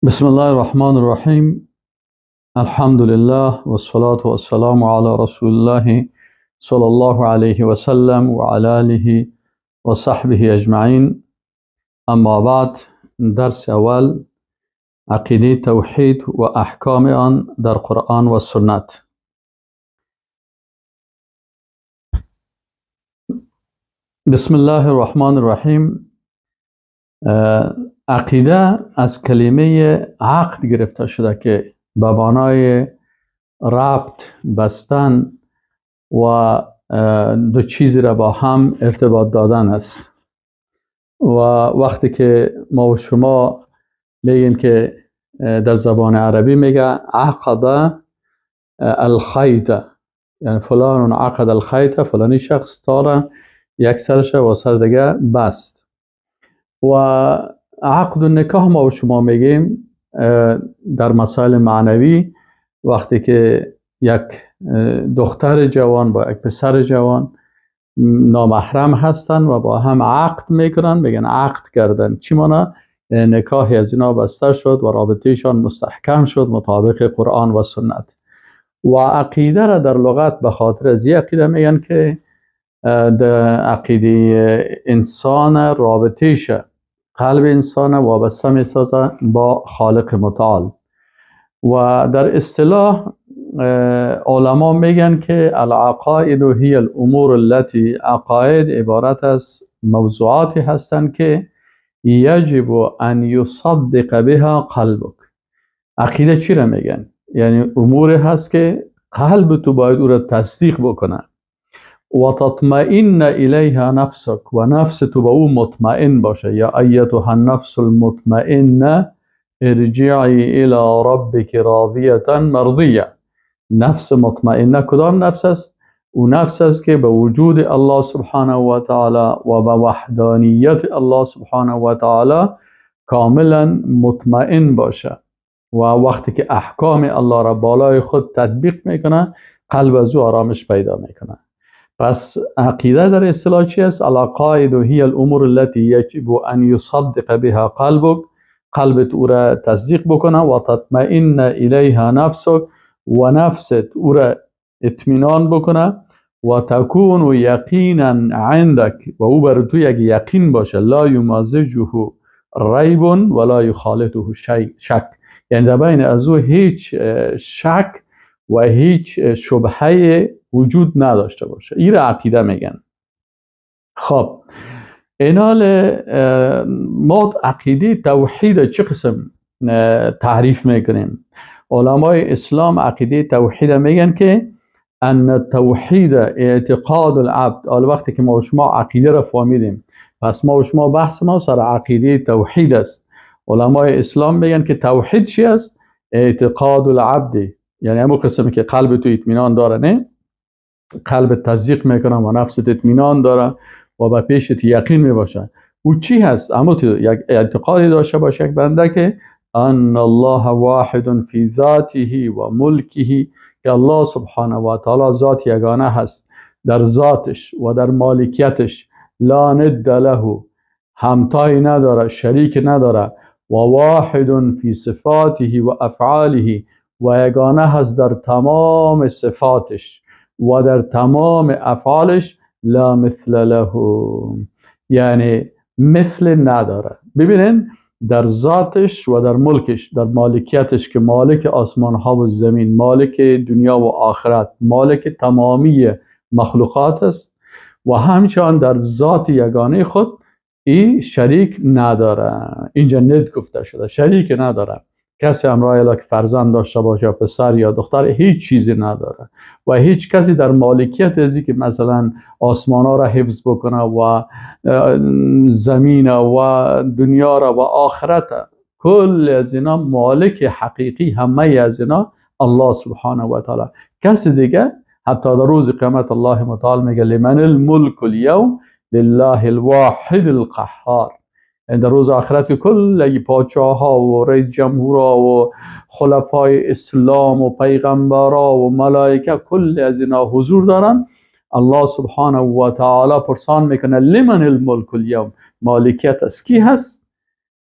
بسم الله الرحمن الرحیم. الحمد لله والصلاة والسلام على رسول الله صلی الله علیه و سلم و علی آله و صحبه اجمعین. اما بعد، درس اول عقیده توحید و احکام آن در قرآن و سنت. بسم الله الرحمن الرحیم. عقیده از کلمه عقد گرفته شده که به معنای ربط بستن و دو چیزی را با هم ارتباط دادن است. و وقتی که ما و شما میگیم که در زبان عربی میگه عقد الخیط، یعنی فلان عقد الخیط، فلانی شخص تاره یک سرش و سر دیگه بست. و عقد النکاح ما و شما میگیم در مسائل معنوی، وقتی که یک دختر جوان با یک پسر جوان نامحرم هستن و با هم عقد میکنن، میگن عقد کردن. چی معنی؟ نکاح از اینا بسته شد و رابطهشان مستحکم شد مطابق قرآن و سنت. و عقیده را در لغت به خاطر از یه عقیده میگن که در عقیده انسان رابطهش قلب انسان وابسته میسازه با خالق متعال. و در اصطلاح علما میگن که العقاید هی الامور التي، عقاید عبارت از موضوعاتی هستند که یجب ان یصدق بها قلبک. عقیده چی را میگن؟ یعنی امور هست که قلب تو باید او را تصدیق بکنه و تطمئن الیها نفسک، و نفس تو به او مطمئن باشه. یا ایتها النفس المطمئنه ارجعی الی ربک راضیه مرضیه. نفس مطمئنه کدام نفس است؟ او نفس است که به وجود الله سبحانه و تعالی و به وحدانیت الله سبحانه و تعالی کاملا مطمئن باشه. و وقتی که احکام الله را بالای خود تطبیق میکنه، قلب از او آرامش پیدا میکنه. پس عقیده در اصطلاح چی است؟ العقاید هی الامور التي یجب ان یصدق بها قلبک، قلبت او را تصدیق بکنه و تطمئن الیها نفسک، و نفست او را اطمینان بکنه و تکون یقینا عندک، و او بر تو یک یقین باشه. لا یمازجه ریب ولا یخالطه شک، یعنی در بین از او هیچ شک و هیچ شبهه وجود نداشته باشه. این را عقیده میگن. خب اینال ما عقیده توحید چه قسم تعریف میکنیم؟ علمای اسلام عقیده توحید میگن که ان توحید اعتقاد العبد. حالا وقتی که ما و شما عقیده را فهمیدیم، پس ما و شما بحث ما سر عقیده توحید است. علمای اسلام میگن که توحید چی است؟ اعتقاد العبد، یعنی همون قسمی که قلب تو اطمینان داره، نه قلب تصدیق میکنه و نفست اطمینان داره و به پیشت یقین میباشه. او چی هست؟ اما تو یک اعتقادی داشته باشه یک بنده که ان الله واحد فی ذاته و ملکه، که الله سبحانه و تعالی ذات یگانه هست در ذاتش و در مالکیتش، لا ند له، همتایی نداره، شریک نداره، و واحد فی صفاته و افعاله، و یگانه هست در تمام صفاتش و در تمام افعالش، لا مثل له، یعنی مثل نداره. ببینین در ذاتش و در ملکش، در مالکیتش که مالک آسمان ها و زمین، مالک دنیا و آخرت، مالک تمامی مخلوقات است، و همچنان در ذات یگانه خود ای شریک نداره. اینجا ند گفته شده، شریک نداره. کسی همراه الله که فرزند داشته باشه، پسر یا دختر، هیچ چیزی نداره و هیچ کسی در مالکیت ازی که مثلا آسمان ها را حفظ بکنه و زمین و دنیا را و آخرت، کل از اینا مالک حقیقی همه از اینا الله سبحانه و تعالی. کسی دیگه حتی در روز قیامت الله متعال میگه لمن الملک اليوم لله الواحد القهار. در روز آخرت که کل پادشاه ها و رئیس جمهورها و خلفای اسلام و پیغمبرا و ملائکه کل از اینا حضور دارن، الله سبحانه و تعالی پرسان میکنه لمن الملک اليوم، مالکیت از کی هست؟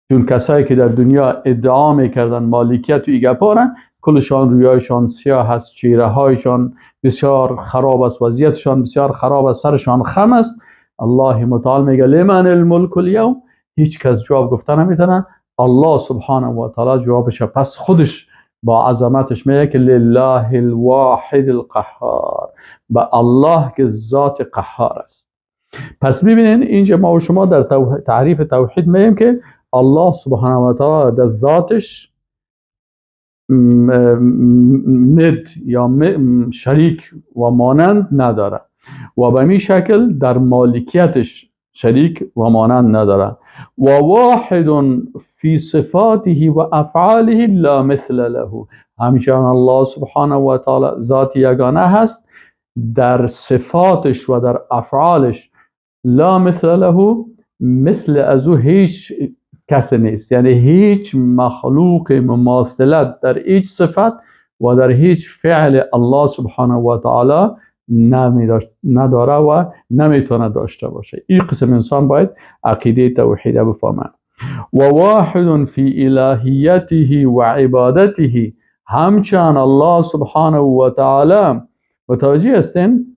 چون کسایی که در دنیا ادعا میکردن مالکیت و ایگپارن، کلشان رویایشان سیاه است، چهره هایشان بسیار خراب است، وضعیتشان بسیار خراب است، سرشان خم است. الله متعال میگه لمن الملک الیوم، هیچ کس جواب گفته نمیتونه. الله سبحانه و تعالی جوابش پس خودش با عظمتش میگه که لله الواحد القهار، به الله که ذات قهار است. پس میبینین اینجا ما و شما در تعریف توحید میگیم که الله سبحانه و تعالی در ذاتش ند یا شریک و مانند نداره و به می شکل در مالکیتش شریک و مانند نداره و واحد فی صفاته و افعاله لا مثل له. همچنان الله سبحانه و تعالی ذات یگانه هست، در صفاتش و در افعالش لا مثل له، مثل از او هیچ کس نیست، یعنی هیچ مخلوق مماثلت در هیچ صفت و در هیچ فعل الله سبحانه و تعالی نداره و نمیتونه داشته باشه. این قسم انسان باید عقیده توحید بفهمه. و واحد فی الهیته و عبادته، همچنان الله سبحانه و تعالی متوجه هستین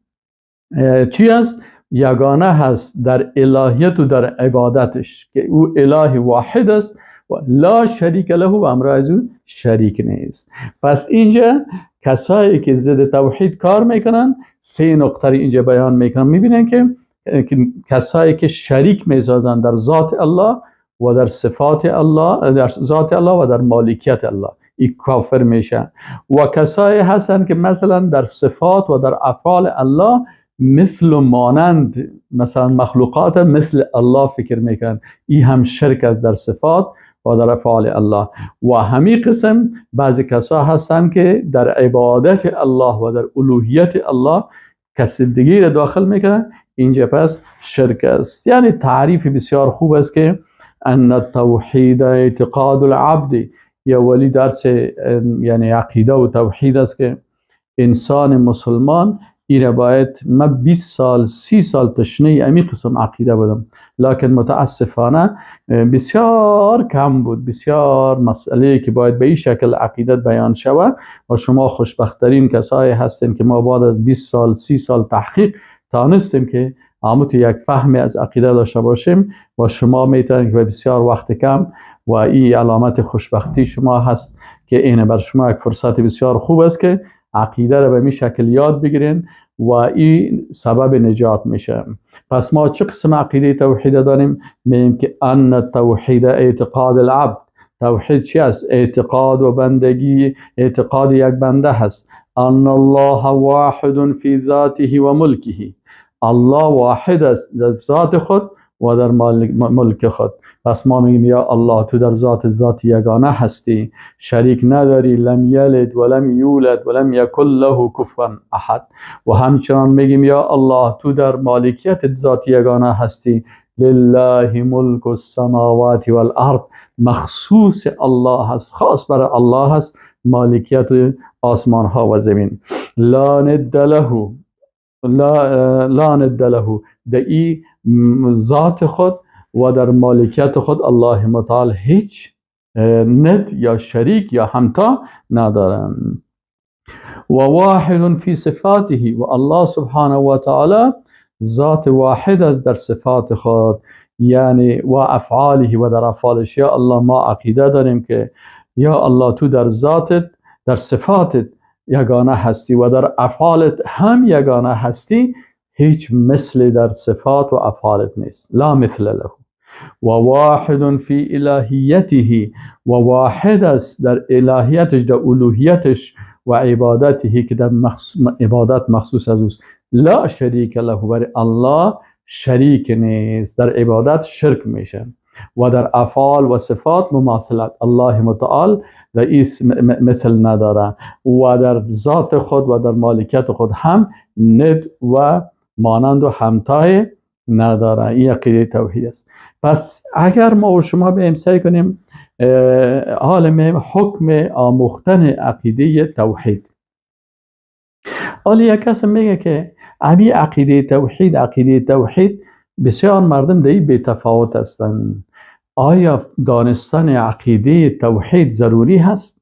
چی است؟ یگانه هست در الهیت و در عبادتش که او اله واحد است و لا شریک له و امر از او شریک نیست. پس اینجا کسایی که ضد توحید کار میکنن سه نقطه اینجا بیان میکنن. میبینن که کسایی که شریک میسازن در ذات الله و در صفات الله، در ذات الله و در مالکیت الله، این کافر میشن. و کسایی هستن که مثلا در صفات و در افعال الله مثل و مانند مثلا مخلوقات مثل الله فکر میکنن، این هم شرک است در صفات و در افعال الله. و همین قسم بعضی کسا هستن که در عبادت الله و در الوهیت الله کس دیگه را داخل میکنن، اینجا پس شرک است. یعنی تعریف بسیار خوب است که ان التوحید اعتقاد العبد، یا ولی درس یعنی عقیده و توحید است که انسان مسلمان ایره باید، من 20 سال 30 سال تشنه امی قسم عقیده بودم، لکن متاسفانه بسیار کم بود، بسیار مسئله که باید به این شکل عقیدت بیان شود. و شما خوشبختترین کسایی هستین که ما بعد از 20 سال 30 سال تحقیق تانستیم که عموت یک فهمی از عقیده داشته باشیم و شما میتونید که بسیار وقت کم، و این علامت خوشبختی شما هست که این بر شما یک فرصت بسیار خوب است که عقیده را به می شکل یاد بگیرین و این سبب نجات میشه. پس ما چه قسم عقیده توحید داریم؟ میگیم که ان التوحید اعتقاد العبد. توحید چی است؟ اعتقاد و بندگی، اعتقاد یک بنده هست. ان الله واحد فی ذاته و ملکه، الله واحد است در ذات خود و در ملک خود. پس ما میگیم یا الله تو در ذات یگانه هستی، شریک نداری، لم یلد ولم یولد ولم یکن له کفوا احد. و همچنان میگیم یا الله تو در مالکیت ذات یگانه هستی، لله ملک السماوات والارض، مخصوص الله هست، خاص برای الله هست مالکیت آسمان ها و زمین. لا ند له، لا ند له، در ای ذات خود و در مالکیت خود الله متعال هیچ ند یا شریک یا همتا ندارند. و واحد فی صفاته، و الله سبحانه و تعالی ذات واحد است در صفات خود، یعنی و افعاله و در افعالش. یا الله ما عقیده داریم که یا الله تو در ذاتت، در صفاتت یگانه هستی و در افعالت هم یگانه هستی، هیچ مثل در صفات و افعالت نیست، لا مثل له. و واحد فی الهیته، و واحد است در الهیتش، در الوهیتش و عبادته که در عبادت مخصوص از اوست، لا شریک له، برای الله شریک نیست، در عبادت شرک میشه و در افعال و صفات مماثلت، الله متعال در این مثل نداره و در ذات خود و در مالکیت خود هم ند و مانند و همتای نداره. این عقیده توحید است. پس اگر ما و شما به سعی کنیم عالم حکم آموختن عقیده توحید، حالا یک کس میگه که امی عقیده توحید، عقیده توحید بسیار مردم در این بی‌تفاوت هستند. آیا دانستن عقیده توحید ضروری هست؟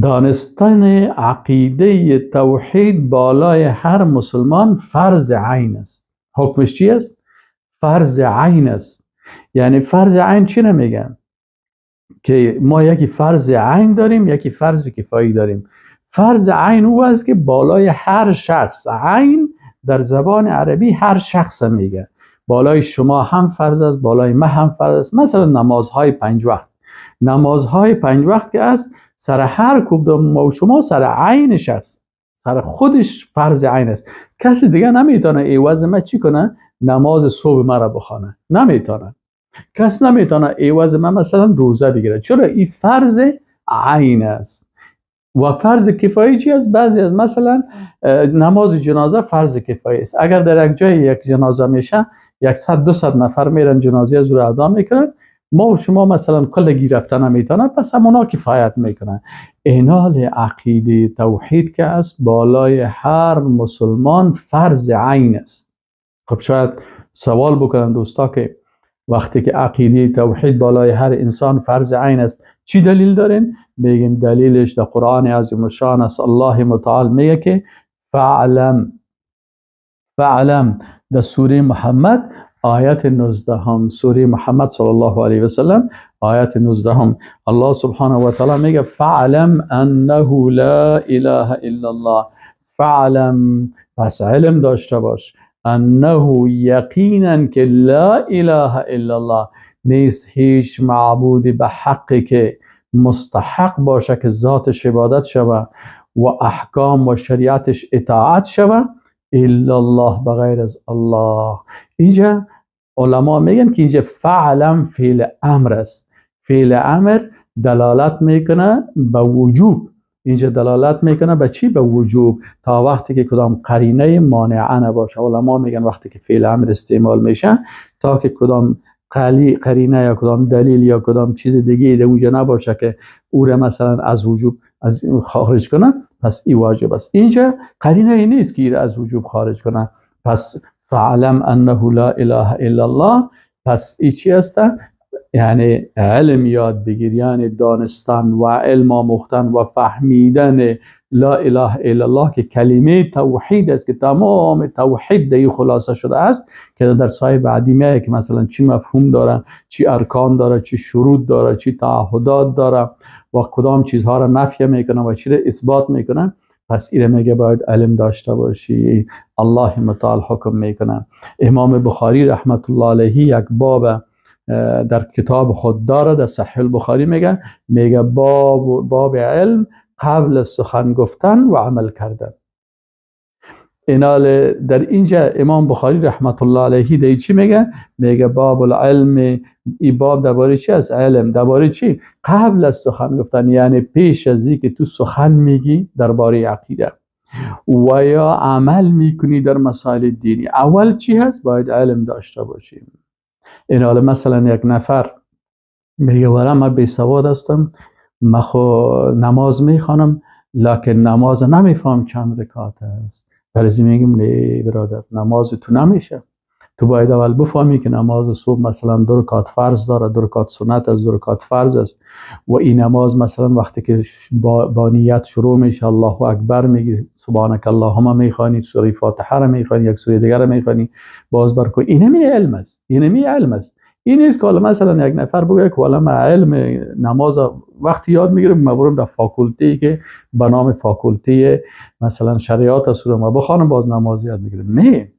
دانستن عقیده توحید بالای هر مسلمان فرض عین است. حکمش چی است؟ فرض عین است. یعنی فرض عین چی نمیگن؟ که ما یکی فرض عین داریم، یکی فرض کفایی داریم. فرض عین او است که بالای هر شخص، عین در زبان عربی هر شخص میگه، بالای شما هم فرض است، بالای من هم فرض است. مثلا نمازهای 5 وقت، نمازهای 5 وقت که است سر هر کدوم ما و شما، سر عین شخص، سر خودش فرض عین است. کسی دیگه نمیتونه عوض ما چی کنه؟ نماز صبح مرا بخوانه، نمیتونه. کس نمیتونه عوض من مثلا روزه بگیره. چرا؟ این فرض عین است. و فرض کفایی چی است؟ بعضی از مثلا نماز جنازه فرض کفایی است. اگر در یک جای یک جنازه میشه، 100-200 نفر میرن جنازه از رو ادا میکنن، ما و شما مثلا کلگی رفتن نمیتونه، پس همونا کفایت میکنن. اینال عقیده توحید که است بالای هر مسلمان فرض عین است. خب شاید سوال بکنن دوستا که وقتی که عقیده توحید بالای هر انسان فرض عین است، چی دلیل دارین؟ میگیم دلیلش در قرآن عظیم الشان است. الله متعال میگه که فعلم، فعلم در سوره محمد آیت 19، سوره محمد صلی الله علیه و سلم آیت 19، الله سبحانه و تعالی میگه فعلم انه لا اله الا الله. فعلم، پس علم داشته باش، انه یقینا که لا اله الا الله، نیست هیچ معبودی به حقی که مستحق باشه که ذاتش عبادت شوه و احکام و شریعتش اطاعت شوه، الا الله، بغیر از الله. اینجا علما میگن که اینجا فعلم فعل امر است. فعل امر دلالت میکنه به وجوب. اینجا دلالت میکنه به چی؟ به وجوب، تا وقتی که کدام قرینه مانعه نباشه. علما میگن وقتی که فعل امر استعمال میشه، تا که کدام قرینه یا کدام دلیل یا کدام چیز دیگه در اونجا نباشه که او را مثلا از وجوب از خارج کنه، پس این واجب است. اینجا قرینه ای نیست که ای را از وجوب خارج کنه. پس فعلم انه لا اله الا الله، پس ای چی است؟ یعنی علم یاد بگیر، یعنی دانستن و علم آموختن و فهمیدن لا اله الا الله که کلمه توحید است، که تمام توحید در خلاصه شده است، که در سایه بعدی میاد که مثلا چی مفهوم داره، چی ارکان داره، چی شروط داره، چی تعهدات داره و کدام چیزها را نفی میکنه و چی را اثبات میکنه. پس ایره میگه باید علم داشته باشی. الله متعال حکم میکنه. امام بخاری رحمت الله علیه یک باب در کتاب خود داره، در صحیح البخاری میگه، میگه باب علم قبل سخن گفتن و عمل کردن. اینال در اینجا امام بخاری رحمت الله علیه در چی میگه؟ میگه باب العلم. ای باب درباره چی است؟ علم. درباره چی؟ قبل از سخن گفتن، یعنی پیش از اینکه تو سخن میگی درباره عقیده و یا عمل میکنی در مسائل دینی، اول چی هست؟ باید علم داشته باشیم. اینال مثلا یک نفر میگه والا من بی سواد هستم، من خو نماز میخوانم لکن نماز نمیفهم چند رکعت است. برای میگم نه برادر، نماز تو نمیشه. تو باید اول بفهمی که نماز صبح مثلا 2 رکعت فرض داره، 2 رکعت سنت است، 2 رکعت فرض است. و این نماز مثلا وقتی که با نیت شروع میشه، الله اکبر میگی، سبحانک اللهم میخوانی، سوره فاتحه را میخوانی، یک سوره دیگر را میخوانی، باز برکو. اینمی علم است، اینمی علم است. این نیست که مثلا یک نفر بگه که والا من علم نماز وقتی یاد میگیرم، من برم در فاکولتی که به نام فاکولتی مثلا شریعت است رو ما بخوانم باز نماز یاد میگیرم. نه،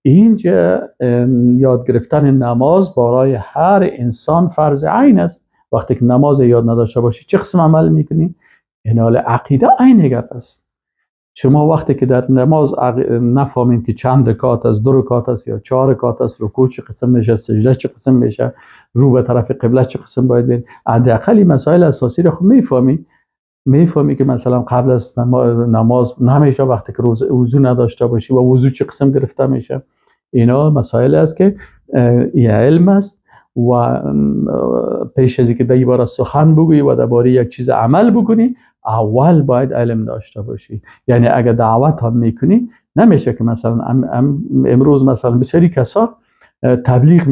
اینجا یاد گرفتن نماز برای هر انسان فرض عین است. وقتی که نماز یاد نداشته باشی چه قسم عمل میکنی؟ این حال عقیده عین گپ است. شما وقتی که در نماز نفهمین که چند رکعت است، 2 رکعت است یا 4 رکعت است، رکوع چه قسم میشه، سجده چه قسم میشه، رو به طرف قبله چه قسم باید برید، حداقل مسائل اساسی رو خب میفهمی. میفهمی که مثلا قبل از نماز نمیشه وقتی که وضو نداشته باشی و وضو چه قسم گرفته میشه. اینا مسائل است که این علم است و پیش از اینکه در باره سخن بگویی و درباره یک چیز عمل بکنی، اول باید علم داشته باشی. یعنی اگر دعوت هم میکنی، نمیشه که مثلا امروز مثلا بسیاری کسا تبلیغ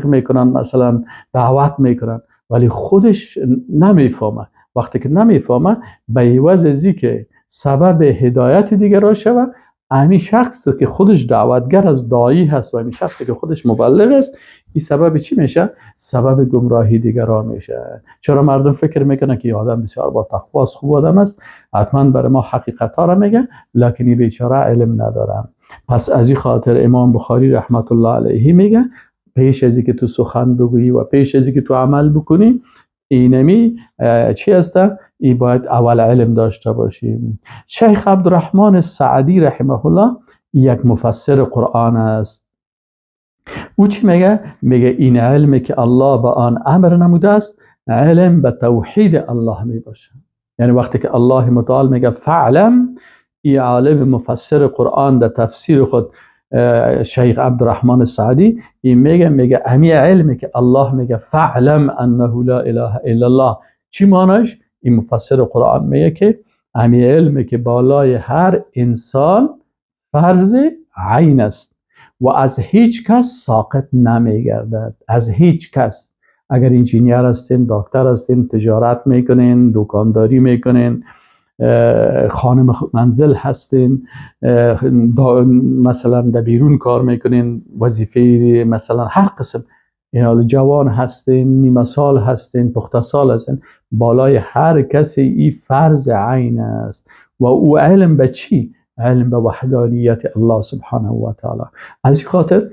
میکنن، مثلا دعوت میکنن، ولی خودش نمیفهمه. وقتی که نمیفهمه، به عوض از که سبب هدایت دیگران شود، همین شخص که خودش دعوتگر از داعی هست و همین شخصی که خودش مبلغ است، این سبب چی میشه؟ سبب گمراهی دیگران میشه. چرا مردم فکر میکنن که این آدم بسیار با تقوا است، خوب آدم است، حتما برای ما حقیقت ها را میگه، لکن این بیچاره علم نداره. پس از این خاطر امام بخاری رحمت الله علیه میگه پیش از اینکه تو سخن بگویی و پیش از اینکه تو عمل بکنی، اینمی چی است؟ ای باید اول علم داشته باشیم. شیخ عبدالرحمن سعدی رحمه الله یک مفسر قرآن است. او چی میگه؟ میگه این علمی که الله به آن امر نموده است، علم به توحید الله می باشه. یعنی وقتی که الله متعال میگه فعلم، ای عالم مفسر قرآن در تفسیر خود شیخ عبدالرحمن سعدی این میگه امی علمی که الله میگه فعلم انه لا اله الا الله، چی معنیش؟ این مفسر قرآن میگه که امی علمی که بالای هر انسان فرض عین است و از هیچ کس ساقط نمیگردد. از هیچ کس. اگر انجینیر هستین، دکتر هستین، تجارت میکنین، دکانداری میکنین، خانم منزل هستین، مثلا در بیرون کار میکنین، وظیفه مثلا هر قسم، این جوان هستین، نیمه سال هستین، پخته سال هستین، بالای هر کسی این فرض عین است. و او علم به چی؟ علم به وحدانیت الله سبحانه و تعالی. از این خاطر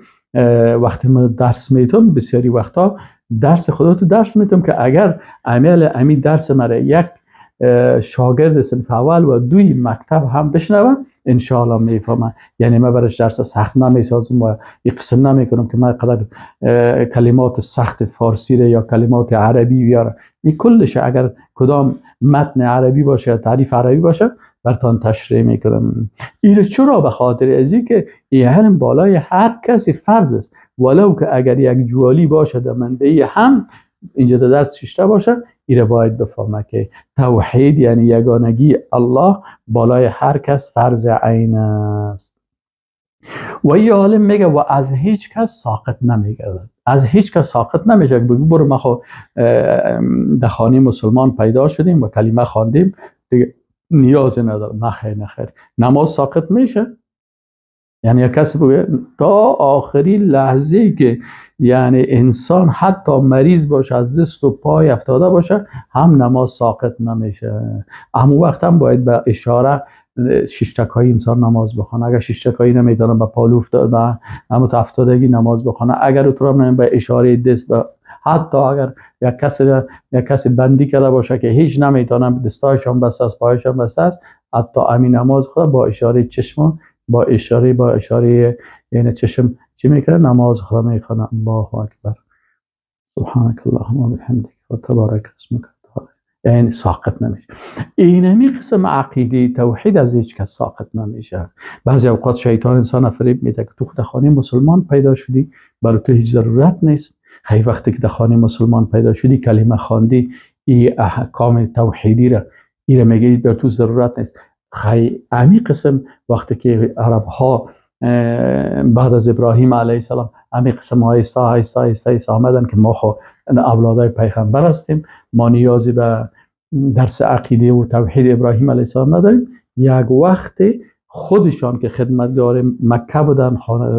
وقتی من درس میتم، بسیاری وقتا درس خدا تو درس میتم که اگر عمل امی درس مرا یک شاگرد صنف اول و دوی مکتب هم بشنوه، انشاءالله میفهمه. یعنی من برش درس سخت نمیسازم و یک قسم نمیکنم که من قدر کلمات سخت فارسی را یا کلمات عربی بیارم. این کلش اگر کدام متن عربی باشه یا تعریف عربی باشه برتان تشریح میکنم. این چرا؟ به خاطر از اینکه این علم بالای هر کسی فرض است، ولو که اگر یک جوالی باشه در منده هم اینجا در درس ششته باشه، ایره باید بفهمه که توحید یعنی یگانگی الله بالای هر کس فرض عین است. و این عالم میگه و از هیچ کس ساقط نمیگردد. از هیچ کس ساقط نمیشه. بگو برو ما خو در خانه مسلمان پیدا شدیم و کلمه خواندیم، دیگه نیاز نداره. نه خیر، نه خیر. نماز ساقط میشه؟ یعنی یک کسی بگه تا آخرین لحظه که یعنی انسان حتی مریض باشه، از دست و پای افتاده باشه، هم نماز ساقط نمیشه. اما وقت هم باید به اشاره ششتکایی انسان نماز بخونه. اگر ششتکایی نمیتونه به پالو افتاده، اما تا افتادگی نماز بخونه. اگر اترام نمیتونه به اشاره دست، به حتی اگر یک کسی بندی کرده باشه که هیچ نمیتونه، دستایش هم بسته است، پایش هم بسته است، حتی امین نماز خود با اشاره چشم، با اشاره یعنی چشم چی میکنه؟ نماز خدا میخونه. الله اکبر، سبحانك اللهم و بحمدک و تبارک اسمک. یعنی ساقط نمیشه. اینمی قسم عقیده توحید از هیچ کس ساقط نمیشه. بعضی اوقات شیطان انسان فریب میده که تو خود خانه مسلمان پیدا شدی، برای تو هیچ ضرورت نیست. خیلی وقتی که در خانه مسلمان پیدا شدی، کلمه خواندی، این احکام توحیدی را ایره میگه بر تو ضرورت نیست. خیلی امی قسم وقتی که عرب ها بعد از ابراهیم علیه السلام امی قسم آهسته آهسته آهسته آمدن که ما خو اولادای پیغمبر هستیم، ما نیازی به درس عقیده و توحید ابراهیم علیه السلام نداریم. یک وقت خودشان که خدمتگار مکه بودن،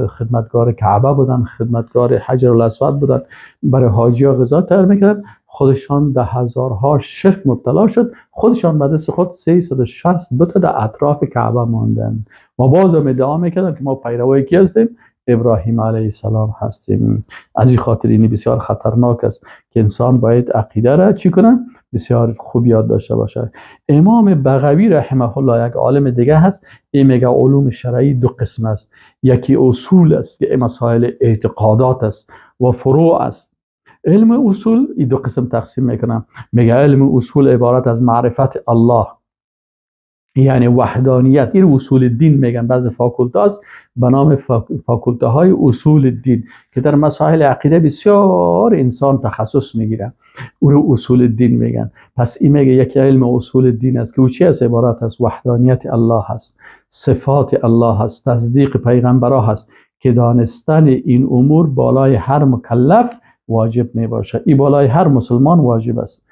خدمتگار کعبه بودن، خدمتگار حجر الاسود بودن، برای حاجی ها غذا تیار میکردن، خودشان ده هزارها شرک مبتلا شد. خودشان به دست خود 360 بت در اطراف کعبه ماندن و باز هم ادعا میکردن که ما پیروای کی هستیم؟ ابراهیم علیه السلام هستیم. از این خاطر اینی بسیار خطرناک است که انسان باید عقیده را چی کنه؟ بسیار خوب یاد داشته باشه. امام بغوی رحمه الله یک عالم دیگه هست، این میگه علوم شرعی دو قسم است. یکی اصول است که مسائل اعتقادات است و فروع است. علم اصول این دو قسم تقسیم میکنه. میگه علم اصول عبارت از معرفت الله یعنی وحدانیت، این اصول دین میگن. بعضی فاکولته است به نام فاکولته های اصول دین که در مسائل عقیده بسیار انسان تخصص میگیره، او رو اصول دین میگن. پس این میگه یکی علم اصول دین است که او چی است؟ عبارت از وحدانیت الله هست، صفات الله هست، تصدیق پیغمبرها هست که دانستن این امور بالای هر مکلف واجب می باشد. این بالای هر مسلمان واجب است.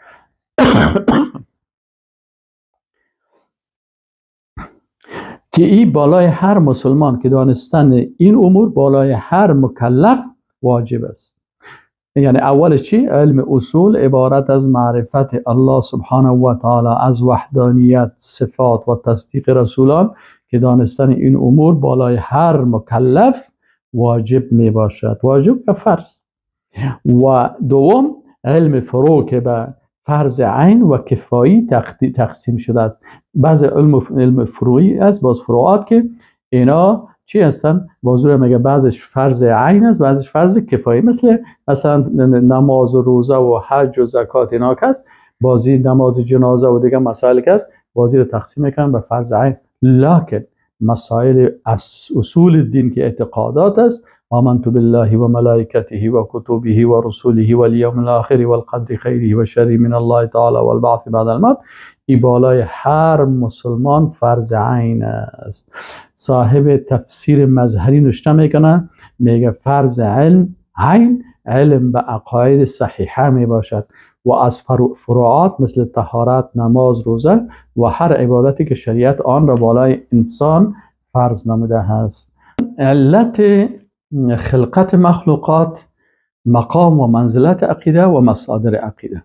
که این بالای هر مسلمان که دانستن این امور بالای هر مکلف واجب است. یعنی اول چی؟ علم اصول عبارت از معرفت الله سبحانه و تعالی از وحدانیت، صفات و تصدیق رسولان که دانستن این امور بالای هر مکلف واجب می باشد، واجب و فرض. و دوم علم فروع که به فرض عین و کفایی تقسیم شده است. بعض علم فروعی است، باز فروعات که اینا چی هستن؟ بازور میگه بعضش فرض عین است، بعضش فرض کفایی، مثل مثلا نماز و روزه و حج و زکات اینا که است، بازی نماز جنازه و دیگه مسائل که است، بازی رو تقسیم میکنن به فرض عین. لکن مسائل اصول دین که اعتقادات است، آمنت بالله و ملائکته و کتبه و رسوله و الیوم الاخر والقدر خیره و شره من الله تعالی والبعث بعد الموت، ای بالای هر مسلمان فرض عین است. صاحب تفسیر مظهری نوشته میکنه، میگه فرض علم عین علم به عقاید صحیحه می باشد و از فروعات مثل طهارت، نماز، روزه و هر عبادتی که شریعت آن را بالای انسان فرض نموده است. علت خلقت مخلوقات، مقام و منزلت عقیده و مصادر عقیده.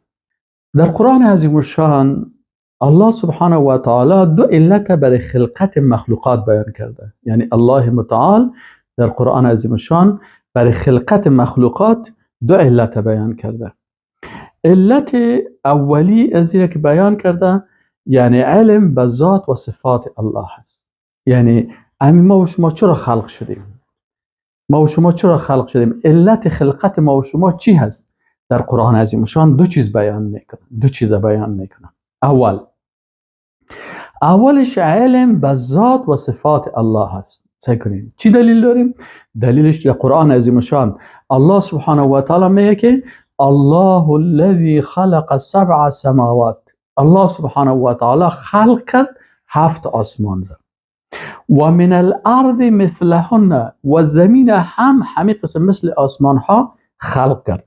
در قرآن عظیم الشان الله سبحانه و تعالی دو علت برای خلقت مخلوقات بیان کرده. یعنی الله متعال در قرآن عظیم الشان برای خلقت مخلوقات دو علت بیان کرده. علت اولی از اینه که بیان کرده، یعنی علم به ذات و صفات الله است. یعنی ما و شما چرا خلق شدیم؟ ما و شما چرا خلق شدیم؟ علت خلقت ما و شما چی هست؟ در قرآن عظیم الشان دو چیز بیان میکنه، دو چیز بیان میکنه. اولش علم به ذات و صفات الله هست. سعی کنیم چی دلیل داریم؟ دلیلش در قرآن عظیم الشان الله سبحانه و تعالی میگه که الله الذي خلق سبع سماوات. الله سبحانه و تعالی خلق کرد 7 آسمان را، و من الارض مثلهن، و زمین هم همه قسم مثل آسمان ها خلق کرد.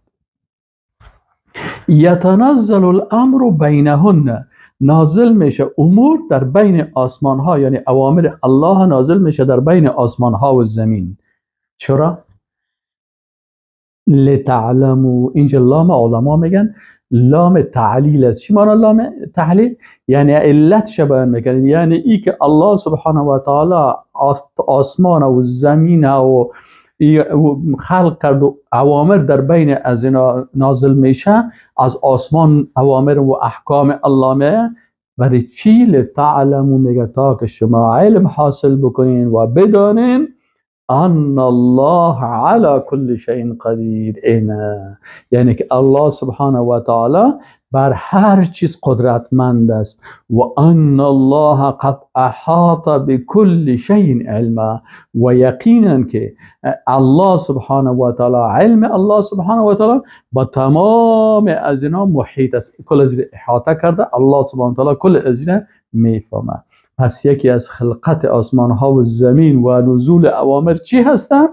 یتنزل الامر بینهن، نازل میشه امور در بین آسمان ها، یعنی اوامر الله نازل میشه در بین آسمان ها و زمین. چرا؟ لتعلموا. اینجا لام علما میگن لام تعلیل است. چی معنی لام تعلیل؟ یعنی علتش بیان میکنن، یعنی ای که الله سبحانه و تعالی آسمان و زمین و خلق کرد و اوامر در بین از اینا نازل میشه، از آسمان اوامر و احکام الله میه. برای چی؟ لتعلموا، میگه تا که شما علم حاصل بکنین و بدانین ان الله على كل شيء قدیر. اینه یعنی که الله سبحانه و تعالی بر هر چیز قدرتمند است. و ان الله قد احاط بكل شيء علما، و یقینا که الله سبحانه و تعالی، علم الله سبحانه و تعالی با تمام از اینا محیط است، کل از احاطه کرده الله سبحانه و تعالی، کل از اینا میفهمه. پس یکی از خلقت آسمان ها و زمین و نزول اوامر چی هستن؟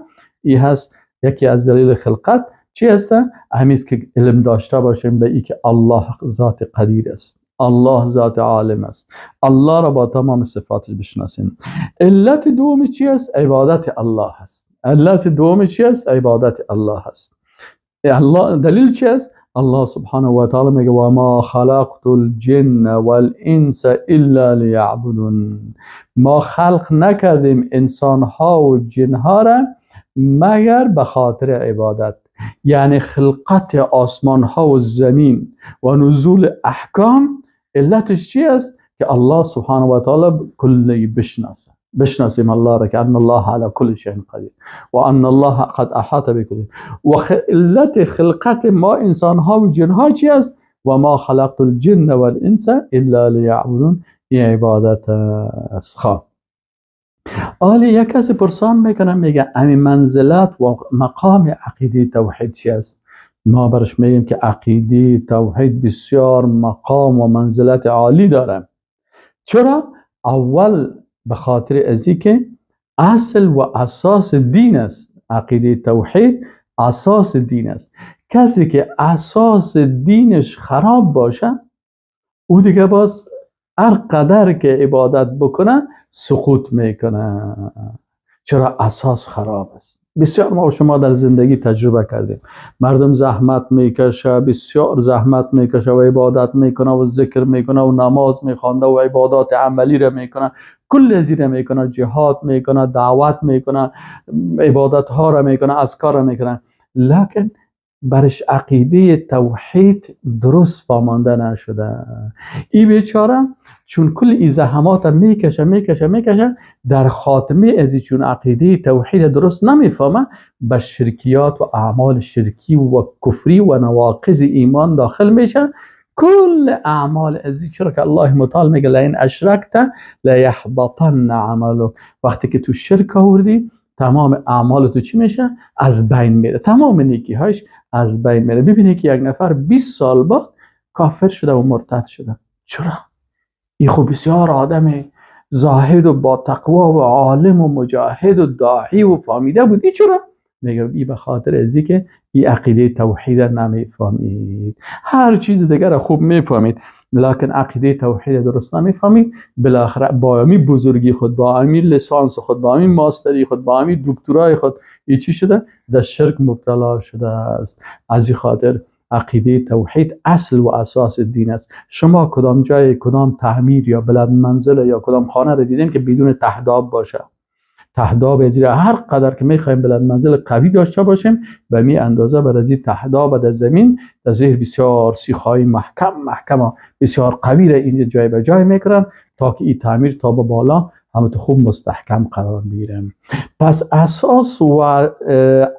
ای هست یکی از دلیل خلقت چی هستن؟ همین که علم داشته باشیم به ای که الله ذات قدیر است، الله ذات عالم است، الله را با تمام صفاتش بشناسیم. علت دوم چی است؟ عبادت الله است. علت دوم چی است؟ عبادت الله است. الله دلیل چی است؟ الله سبحانه و تعالی میگه و ما خلقت الجن والانس الا لیعبدون. ما خلق نکردیم انسان ها و جن ها را مگر به خاطر عبادت. یعنی خلقت آسمان ها و زمین و نزول احکام علتش چی است؟ که الله سبحانه و تعالی کلی بشناسه، بشناسیم الله را که ان الله على كل شيء قدیر و ان الله قد احاط بكل. و علت خلقت ما انسان ها و جن ها چی است؟ و ما خلقت الجن والانس الا لیعبدون، این عبادت است. خب آلی یک کسی پرسان میکنه، میگه همین منزلت و مقام عقیده توحید چی است؟ ما برش میگیم که عقیده توحید بسیار مقام و منزلت عالی داره. چرا؟ اول به خاطر ازی که اصل و اساس دین است. عقیده توحید اساس دین است. کسی که اساس دینش خراب باشه، او دیگه باز هر قدر که عبادت بکنه سقوط میکنه. چرا؟ اساس خراب است. بسیار ما و شما در زندگی تجربه کردیم، مردم زحمت میکشه، بسیار زحمت میکشه و عبادت میکنه و ذکر میکنه و نماز میخوانده و عبادات عملی را میکنه، کل ازی را میکنه، جهاد میکنه، دعوت میکنه، عبادت ها را میکنه، اذکار را میکنه، لکن برش عقیده توحید درست فهمانده نشده. ای بیچاره چون کل ای زحمات میکشه میکشه میکشه، در خاتمه ازی چون عقیده توحید درست نمیفهمه، به شرکیات و اعمال شرکی و کفری و نواقض ایمان داخل میشه. کل اعمال ازی، چرا که الله متعال میگه لئن اشرکت لیحبطن عملک. وقتی که تو شرک آوردی تمام اعمال تو چی میشه؟ از بین میره، تمام نیکی هایش از بین میره. ببینید که یک نفر 20 سال بعد کافر شده و مرتد شده. چرا؟ این خب بسیار آدم زاهد و با تقوا و عالم و مجاهد و داعی و فهمیده بود. این چرا؟ میگه ای به خاطر ازی که این عقیده توحید نمیفهمید. هر چیز دیگر را خوب میفهمید، لکن عقیده توحید درست نمیفهمید. بالاخره با امی بزرگی خود، با امی لسانس خود، با امی ماستری خود، با امی دکترای خود، ای چی شده؟ در شرک مبتلا شده است. از این خاطر عقیده توحید اصل و اساس دین است. شما کدام جای، کدام تعمیر یا بلند منزل یا کدام خانه را دیدین که بدون تهداب باشه؟ تهداب زیر هر قدر که میخوایم بلند منزل قوی داشته باشیم، به می اندازه بر از تهداب در زمین در زیر بسیار سیخ‌های محکم محکم بسیار قوی را اینجا جای به جای میکنن تا که این تعمیر تا به بالا همه تو خوب مستحکم قرار میگیره. پس اساس و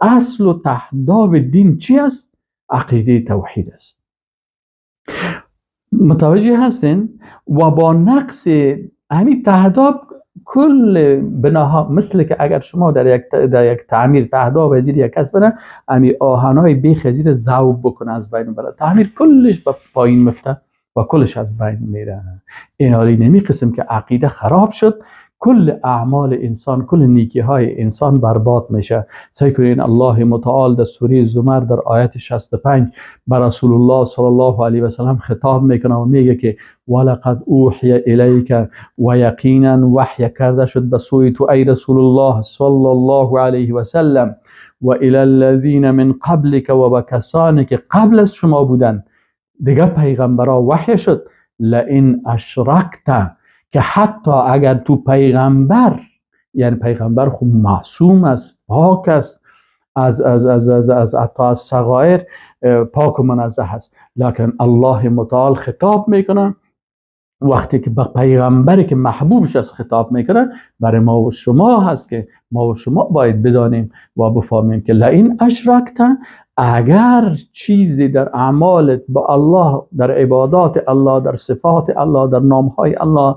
اصل و تهداب دین چی است؟ عقیده توحید است. متوجه هستین؟ و با نقص همین تهداب کل بناها، مثل که اگر شما در یک تعمیر تهداب زیر یک کس بره، امی آهنای بیخ زیر ذوب بکنه از بین بره، تعمیر کلش به پایین مفته و کلش از بین میره. این حالی نمی قسم که عقیده خراب شد، کل اعمال انسان، کل نیکی های انسان برباد میشه. سعی کنین الله متعال در سوره زمر در آیت 65 بر رسول الله صلی الله علیه و سلم خطاب میکنه و میگه که ولقد اوحی الیک، و یقینا وحی کرده شد به سوی تو ای رسول الله صلی الله علیه و سلم، و الی الذین من قبلک، و به کسانی که قبل از شما بودن دیگه پیغمبرا وحی شد، لئن اشرکت، که حتی اگر تو پیغمبر، یعنی پیغمبر خب معصوم است، پاک است، از از از از از حتی از صغایر پاک و منزه است، لکن الله متعال خطاب میکنه وقتی که به پیغمبری که محبوبش است خطاب میکنه، برای ما و شما هست که ما و شما باید بدانیم و بفهمیم که لئن اشرکت، اگر چیزی در اعمالت با الله، در عبادات الله، در صفات الله، در نامهای الله،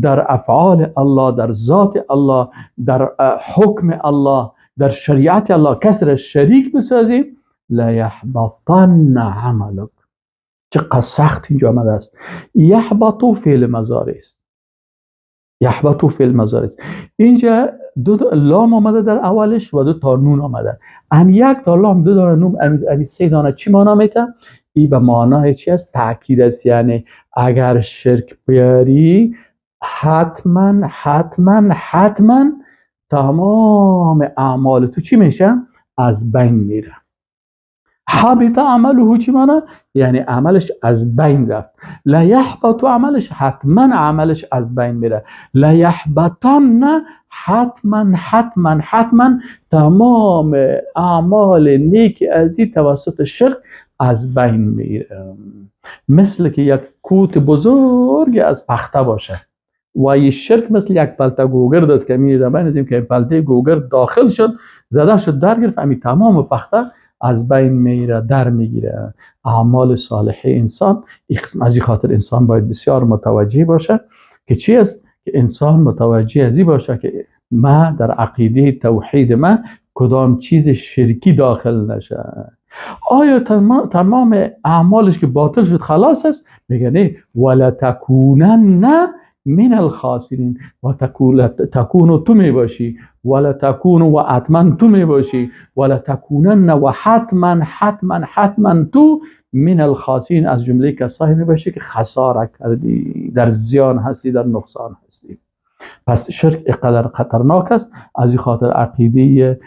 در افعال الله، در ذات الله، در حکم الله، در شریعت الله کسی را شریک بسازی، لیحبطن عملک. چقدر سخت اینجا آمده است. یحبط فعل مضارع است. یحبط فعل مضارع است. اینجا دو لام آمده در اولش و دو تا نون آمده. هم یک تا لام، دو دانه نون، هم سه دانه چی معنا میده؟ ای به معنای چی است؟ تاکید است. یعنی اگر شرک بیاری حتما حتما حتما تمام اعمال تو چی میشه؟ از بین میره. حبط عمله چی معنی؟ یعنی عملش از بین رفت. لا یحبط عملش، حتما عملش از بین میره. لا یحبطن، حتما حتما حتما تمام اعمال نیک ازی توسط شرک از بین میره. مثل که یک کوت بزرگ از پخته باشه و یه شرک مثل یک پلته گوگرد است که می‌دونیم که پلته گوگرد داخل شد، زده شد، در گرفت، امی تمام پخته از بین میره، در میگیره. اعمال صالح انسان از این خاطر انسان باید بسیار متوجه باشه که چی است؟ که انسان متوجه ازی باشه که ما در عقیده توحید ما کدام چیز شرکی داخل نشه. آیا تمام اعمالش که باطل شد خلاص است؟ میگه نه، ولا تکونن من الخاسرین. و تکون تو می باشی، ولا تکون و حتما تو می باشی، ولا تکونن و حتما حتما حتما تو من الخاسرین، از جمله کسایی می باشی که خساره کردی، در زیان هستی، در نقصان هستی. پس شرک اینقدر خطرناک است. از این خاطر عقیده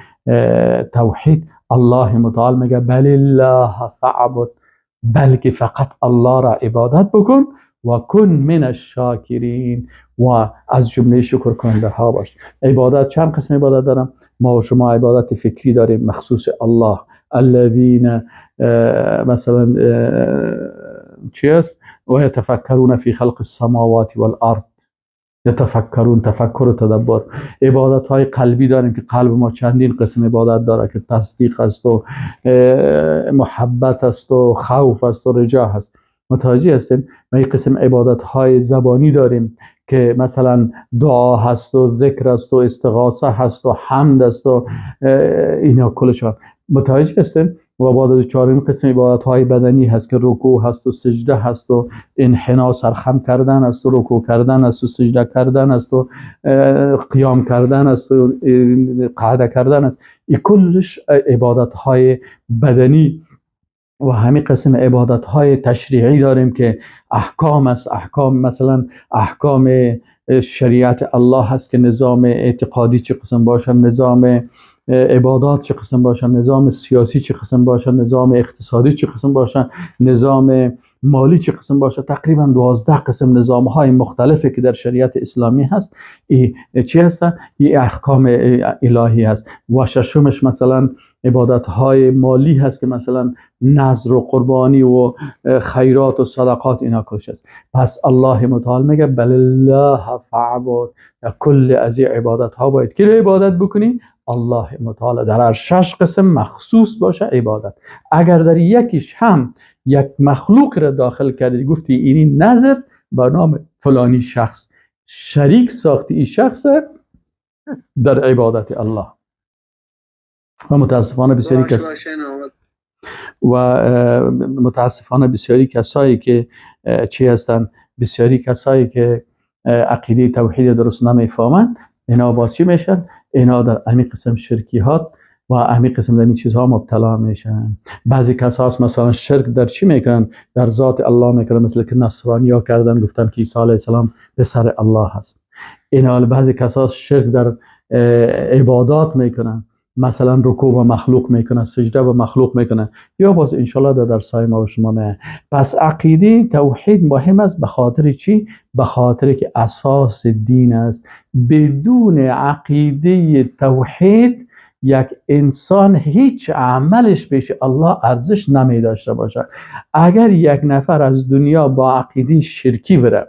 توحید الله متعال میگه بل الله فاعبد، بلکه فقط الله را عبادت بکن، و کن من الشاکرین، و از جمله شکر کننده ها باش. عبادت چند قسم عبادت دارم؟ ما و شما عبادت فکری داریم مخصوص الله، الذین مثلا چی است؟ و یتفکرون فی خلق السماوات والارض، یتفکرون، تفکر و تدبر. عبادت های قلبی داریم که قلب ما چندین قسم عبادت داره که تصدیق است و محبت است و خوف است و رجا هست. متوجه هستیم؟ ما یک قسم عبادت های زبانی داریم که مثلا دعا هست و ذکر است و استغاثه هست و حمد است و اینا کلشان. متوجه هستیم؟ و بعد از چهارم قسم عبادت های بدنی هست که رکوع هست و سجده هست و انحنا سرخم کردن است و رکوع کردن است و سجده کردن است و قیام کردن است و قعده کردن است. این کلش عبادت های بدنی. و همین قسم عبادت های تشریعی داریم که احکام است. احکام مثلا احکام شریعت الله هست که نظام اعتقادی چه قسم باشه، نظام عبادات چه قسم باشه، نظام سیاسی چه قسم باشه، نظام اقتصادی چه قسم باشه، نظام مالی چه قسم باشه. تقریبا 12 قسم نظام های مختلفی که در شریعت اسلامی هست. ای چی هست؟ ای احکام الهی هست. و ششمش مثلا عبادت های مالی هست که مثلا نذر و قربانی و خیرات و صدقات اینا کلش هست. پس الله متعال میگه بل الله فاعبد، کل از این عبادت ها باید کی عبادت بکنی؟ الله متعال. در هر شش قسم مخصوص باشه عبادت. اگر در یکیش هم یک مخلوق را داخل کردی، گفتی اینی نظر به نام فلانی شخص، شریک ساختی این شخص در عبادت الله. و متاسفانه بسیاری کس و متاسفانه بسیاری کسایی که چی هستن، بسیاری کسایی که عقیده توحید درست نمیفهمن، اینا با چی میشن؟ اینا در همین قسم شرکیات و همین قسم در این چیزها مبتلا میشن. بعضی کساس مثلا شرک در چی میکنن؟ در ذات الله میکنن، مثل که نصرانی ها کردن، گفتن که عیسی علیه السلام پسر الله هست. اینا بعضی کساس شرک در عبادات میکنن، مثلا رکوع و مخلوق میکنن، سجده و مخلوق میکنن. یا باز انشالله در درسای ما و شما میه. پس عقیده توحید مهم است. به خاطر چی؟ به خاطر که اساس دین است. بدون عقیده توحید یک انسان هیچ عملش پیش الله ارزش نمی داشته باشه. اگر یک نفر از دنیا با عقیده شرکی بره،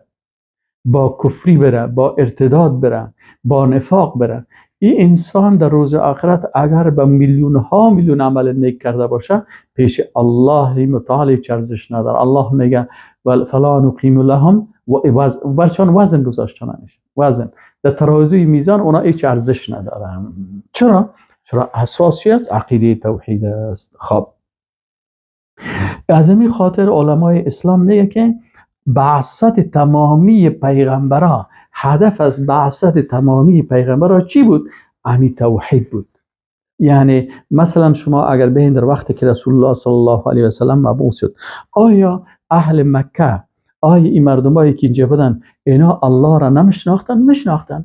با کفری بره، با ارتداد بره، با نفاق بره، این انسان در روز آخرت اگر به میلیون ها میلیون عمل نیک کرده باشه، پیش الله متعال هیچ ارزش نداره. الله میگه فلا نقیم لهم، و برشان وزن گذاشته نمیشه. وزن در ترازوی میزان اونا هیچ ارزش ندارن. چرا؟ چرا اساس چی است؟ عقیده توحید است. خب از این خاطر علمای اسلام میگه که بعثت تمامی پیغمبرا، هدف از بعثت تمامی پیغمبرا چی بود؟ امی توحید بود. یعنی مثلا شما اگر ببینید در وقتی که رسول الله صلی الله علیه و سلم مبعوث شد، آیا اهل مکه، آیا این مردمایی که اینجا بودن، اینا الله را نمیشناختن؟ میشناختن.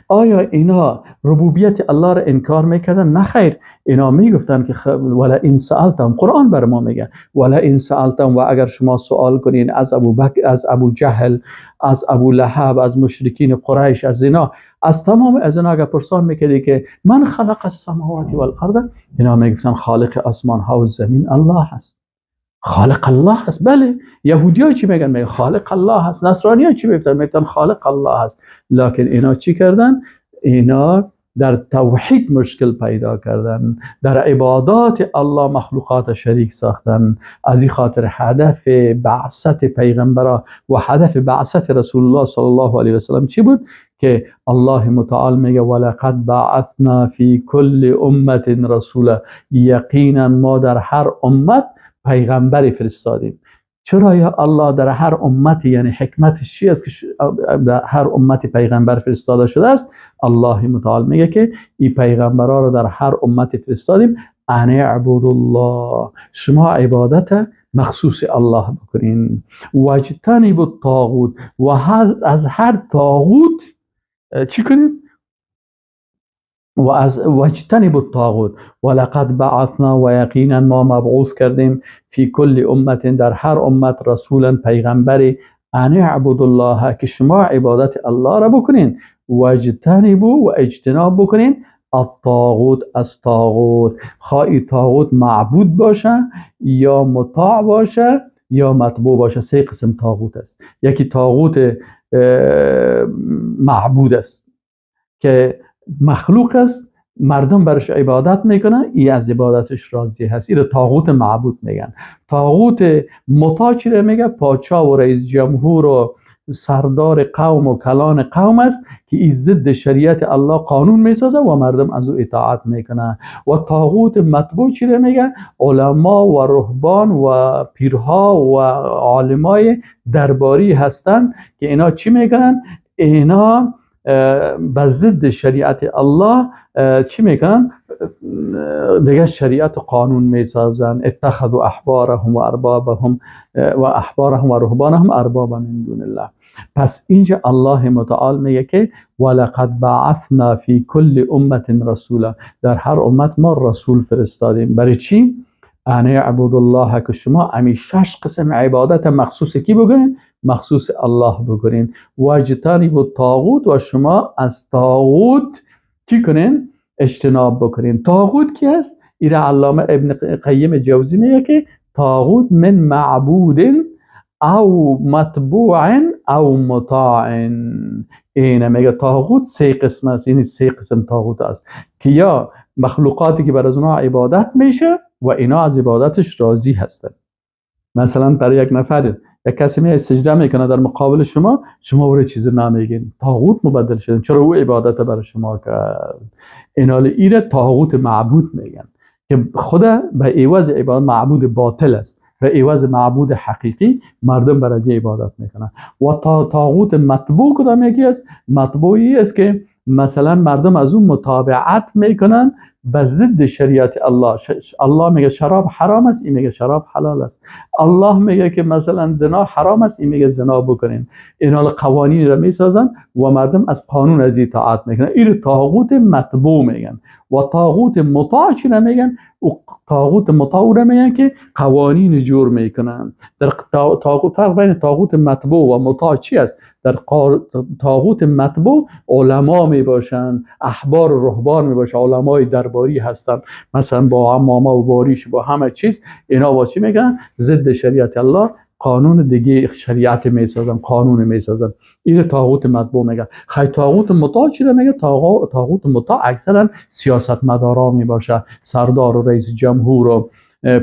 آیا اینا ربوبیت الله را انکار میکردن؟ نه خیر، اینا میگفتن که ولا ان سألتم، قرآن بر ما میگه ولا ان سألتم، و اگر شما سوال کنین از ابو بکر، از ابو جهل، از ابو لهب، از مشرکین قریش، از اینا، از تمام از اینا اگر پرسان میکردی که من خلق السماوات والارض، اینا میگفتن خالق آسمان ها و زمین الله هست. خالق الله هست. بله، یهودی ها چی میگن؟ میگن خالق الله هست. نصرانی ها چی میگن؟ میگن خالق الله هست. لکن اینا چی کردن؟ اینا در توحید مشکل پیدا کردن، در عبادات الله مخلوقات شریک ساختن. از این خاطر هدف بعثت پیغمبرا و هدف بعثت رسول الله صلی الله علیه و سلم چی بود؟ که الله متعال میگه ولقد بعثنا فی کل امه رسولا، یقینا ما در هر امت پیغمبری فرستادیم. چرا یا الله در هر امتی، یعنی حکمتش چی است که در هر امتی پیغمبر فرستاده شده است؟ الله متعال میگه که این پیغمبرها رو در هر امتی فرستادیم، ان اعبدوا الله، شما عبادت مخصوص الله بکنین، واجتنبوا الطاغوت، و از هر طاغوت چی کنین؟ و از واجتنبوا الطاغوت ولقد بعثنا، و یقینا ما مبعوث کردیم، فی کل امت، در هر امت، رسولا، پیغمبری، ان اعبدوا الله، که شما عبادت الله را بکنین، واجتنبوا و اجتناب بکنین، الطاغوت، از طاغوت، خواهی طاغوت معبود باشه یا مطاع باشه یا مطبوع باشه. سه قسم طاغوت است. یکی طاغوت معبود است که مخلوق است، مردم برش عبادت میکنن، ای از عبادتش راضی هست، این طاغوت معبود میگن. طاغوت مطاع چی رو میگه؟ پاچا و رئیس جمهور و سردار قوم و کلان قوم است که این ضد شریعت الله قانون میسازه و مردم از او اطاعت میکنن. و طاغوت مطبوع چی رو میگه؟ علما و رهبان و پیرها و عالمای درباری هستند که اینا چی میکنن؟ اینا به ضد شریعت الله چی میکنن؟ دیگه شریعت و قانون میسازن. اتخذوا احبارهم و اربابهم و احبارهم و رهبانهم اربابا من دون الله. پس اینجا الله متعال میگه که ولقد بعثنا فی کل امت رسولا، در هر امت ما رسول فرستادیم. برای چی؟ ان اعبدوا الله، که شما امی شش قسم عبادت مخصوص کی بکنین؟ مخصوص الله بکنین. واجتنبوا الطاغوت، و شما از طاغوت چی کنین؟ اجتناب بکنین. طاغوت کی است؟ ایره علامه ابن قیم جوزی میگه که طاغوت من معبود او مطبوع او مطاع. اینه میگه طاغوت سه قسم است، یعنی سه قسم طاغوت است که یا مخلوقاتی که بر از اونها عبادت میشه و اینا از عبادتش راضی هستن. مثلا برای یک نفر، یک کسی میاد سجده میکنه در مقابل شما، شما برای چیز نمیگین، طاغوت مبدل شدن، چرا او عبادت برای شما کرد؟ اینا ایره طاغوت معبود میگن که خدا به عوض عبادت معبود باطل است، به عوض معبود حقیقی مردم برای عبادت میکنن. و طاغوت مطبوع کدام یکی است؟ مطبوعی است که مثلا مردم از اون متابعت میکنن به ضد شریعت الله. الله میگه شراب حرام است، این میگه شراب حلال است. الله میگه که مثلا زنا حرام است، این میگه زنا بکنین. اینا قوانین را میسازن و مردم از قانون از اطاعت میکنن. این طاغوت مطبوع میگن. و طاغوت مطاع چی میگن؟ و طاغوت مطاع را میگن که قوانین جور میکنن. در طاغوت فرق بین طاغوت مطبوع و مطاع چی است؟ در طاغوت مطبوع علما می باشند، احبار و رهبان می باشند، علمای درباری هستند، مثلا با عمامه و باریش با همه چیز. اینا با چی میگن؟ ضد شریعت الله قانون دیگه شریعت میسازن، قانون میسازن. این طاغوت مطبوع میگن. خی طاغوت مطاع چی رو میگه؟ طاغوت مطاع اکثرا سیاستمدارا میباشه، سردار و رئیس جمهور و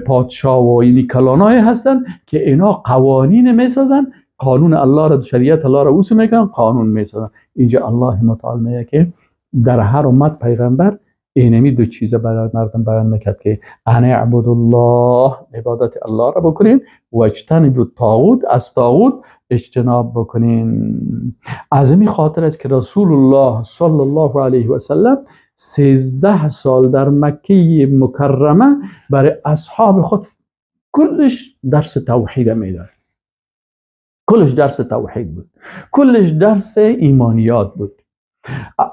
پادشاه و اینی کلانای هستن که اینا قوانین میسازن، قانون الله را، شریعت الله را اوسو میکنن، قانون میسازن. اینجا الله متعال میگه که در هر امت پیغمبر اینمی دو چیز برای مردم بیان میکرد که ان اعبدوا الله، عبادت الله را بکنین، و اجتنبوا الطاغوت، از طاغوت اجتناب بکنین. از این خاطر است که رسول الله صلی الله علیه و سلم 13 سال در مکه مکرمه برای اصحاب خود کلش درس توحید میداد. کلش درس توحید بود، کلش درس ایمانیات بود.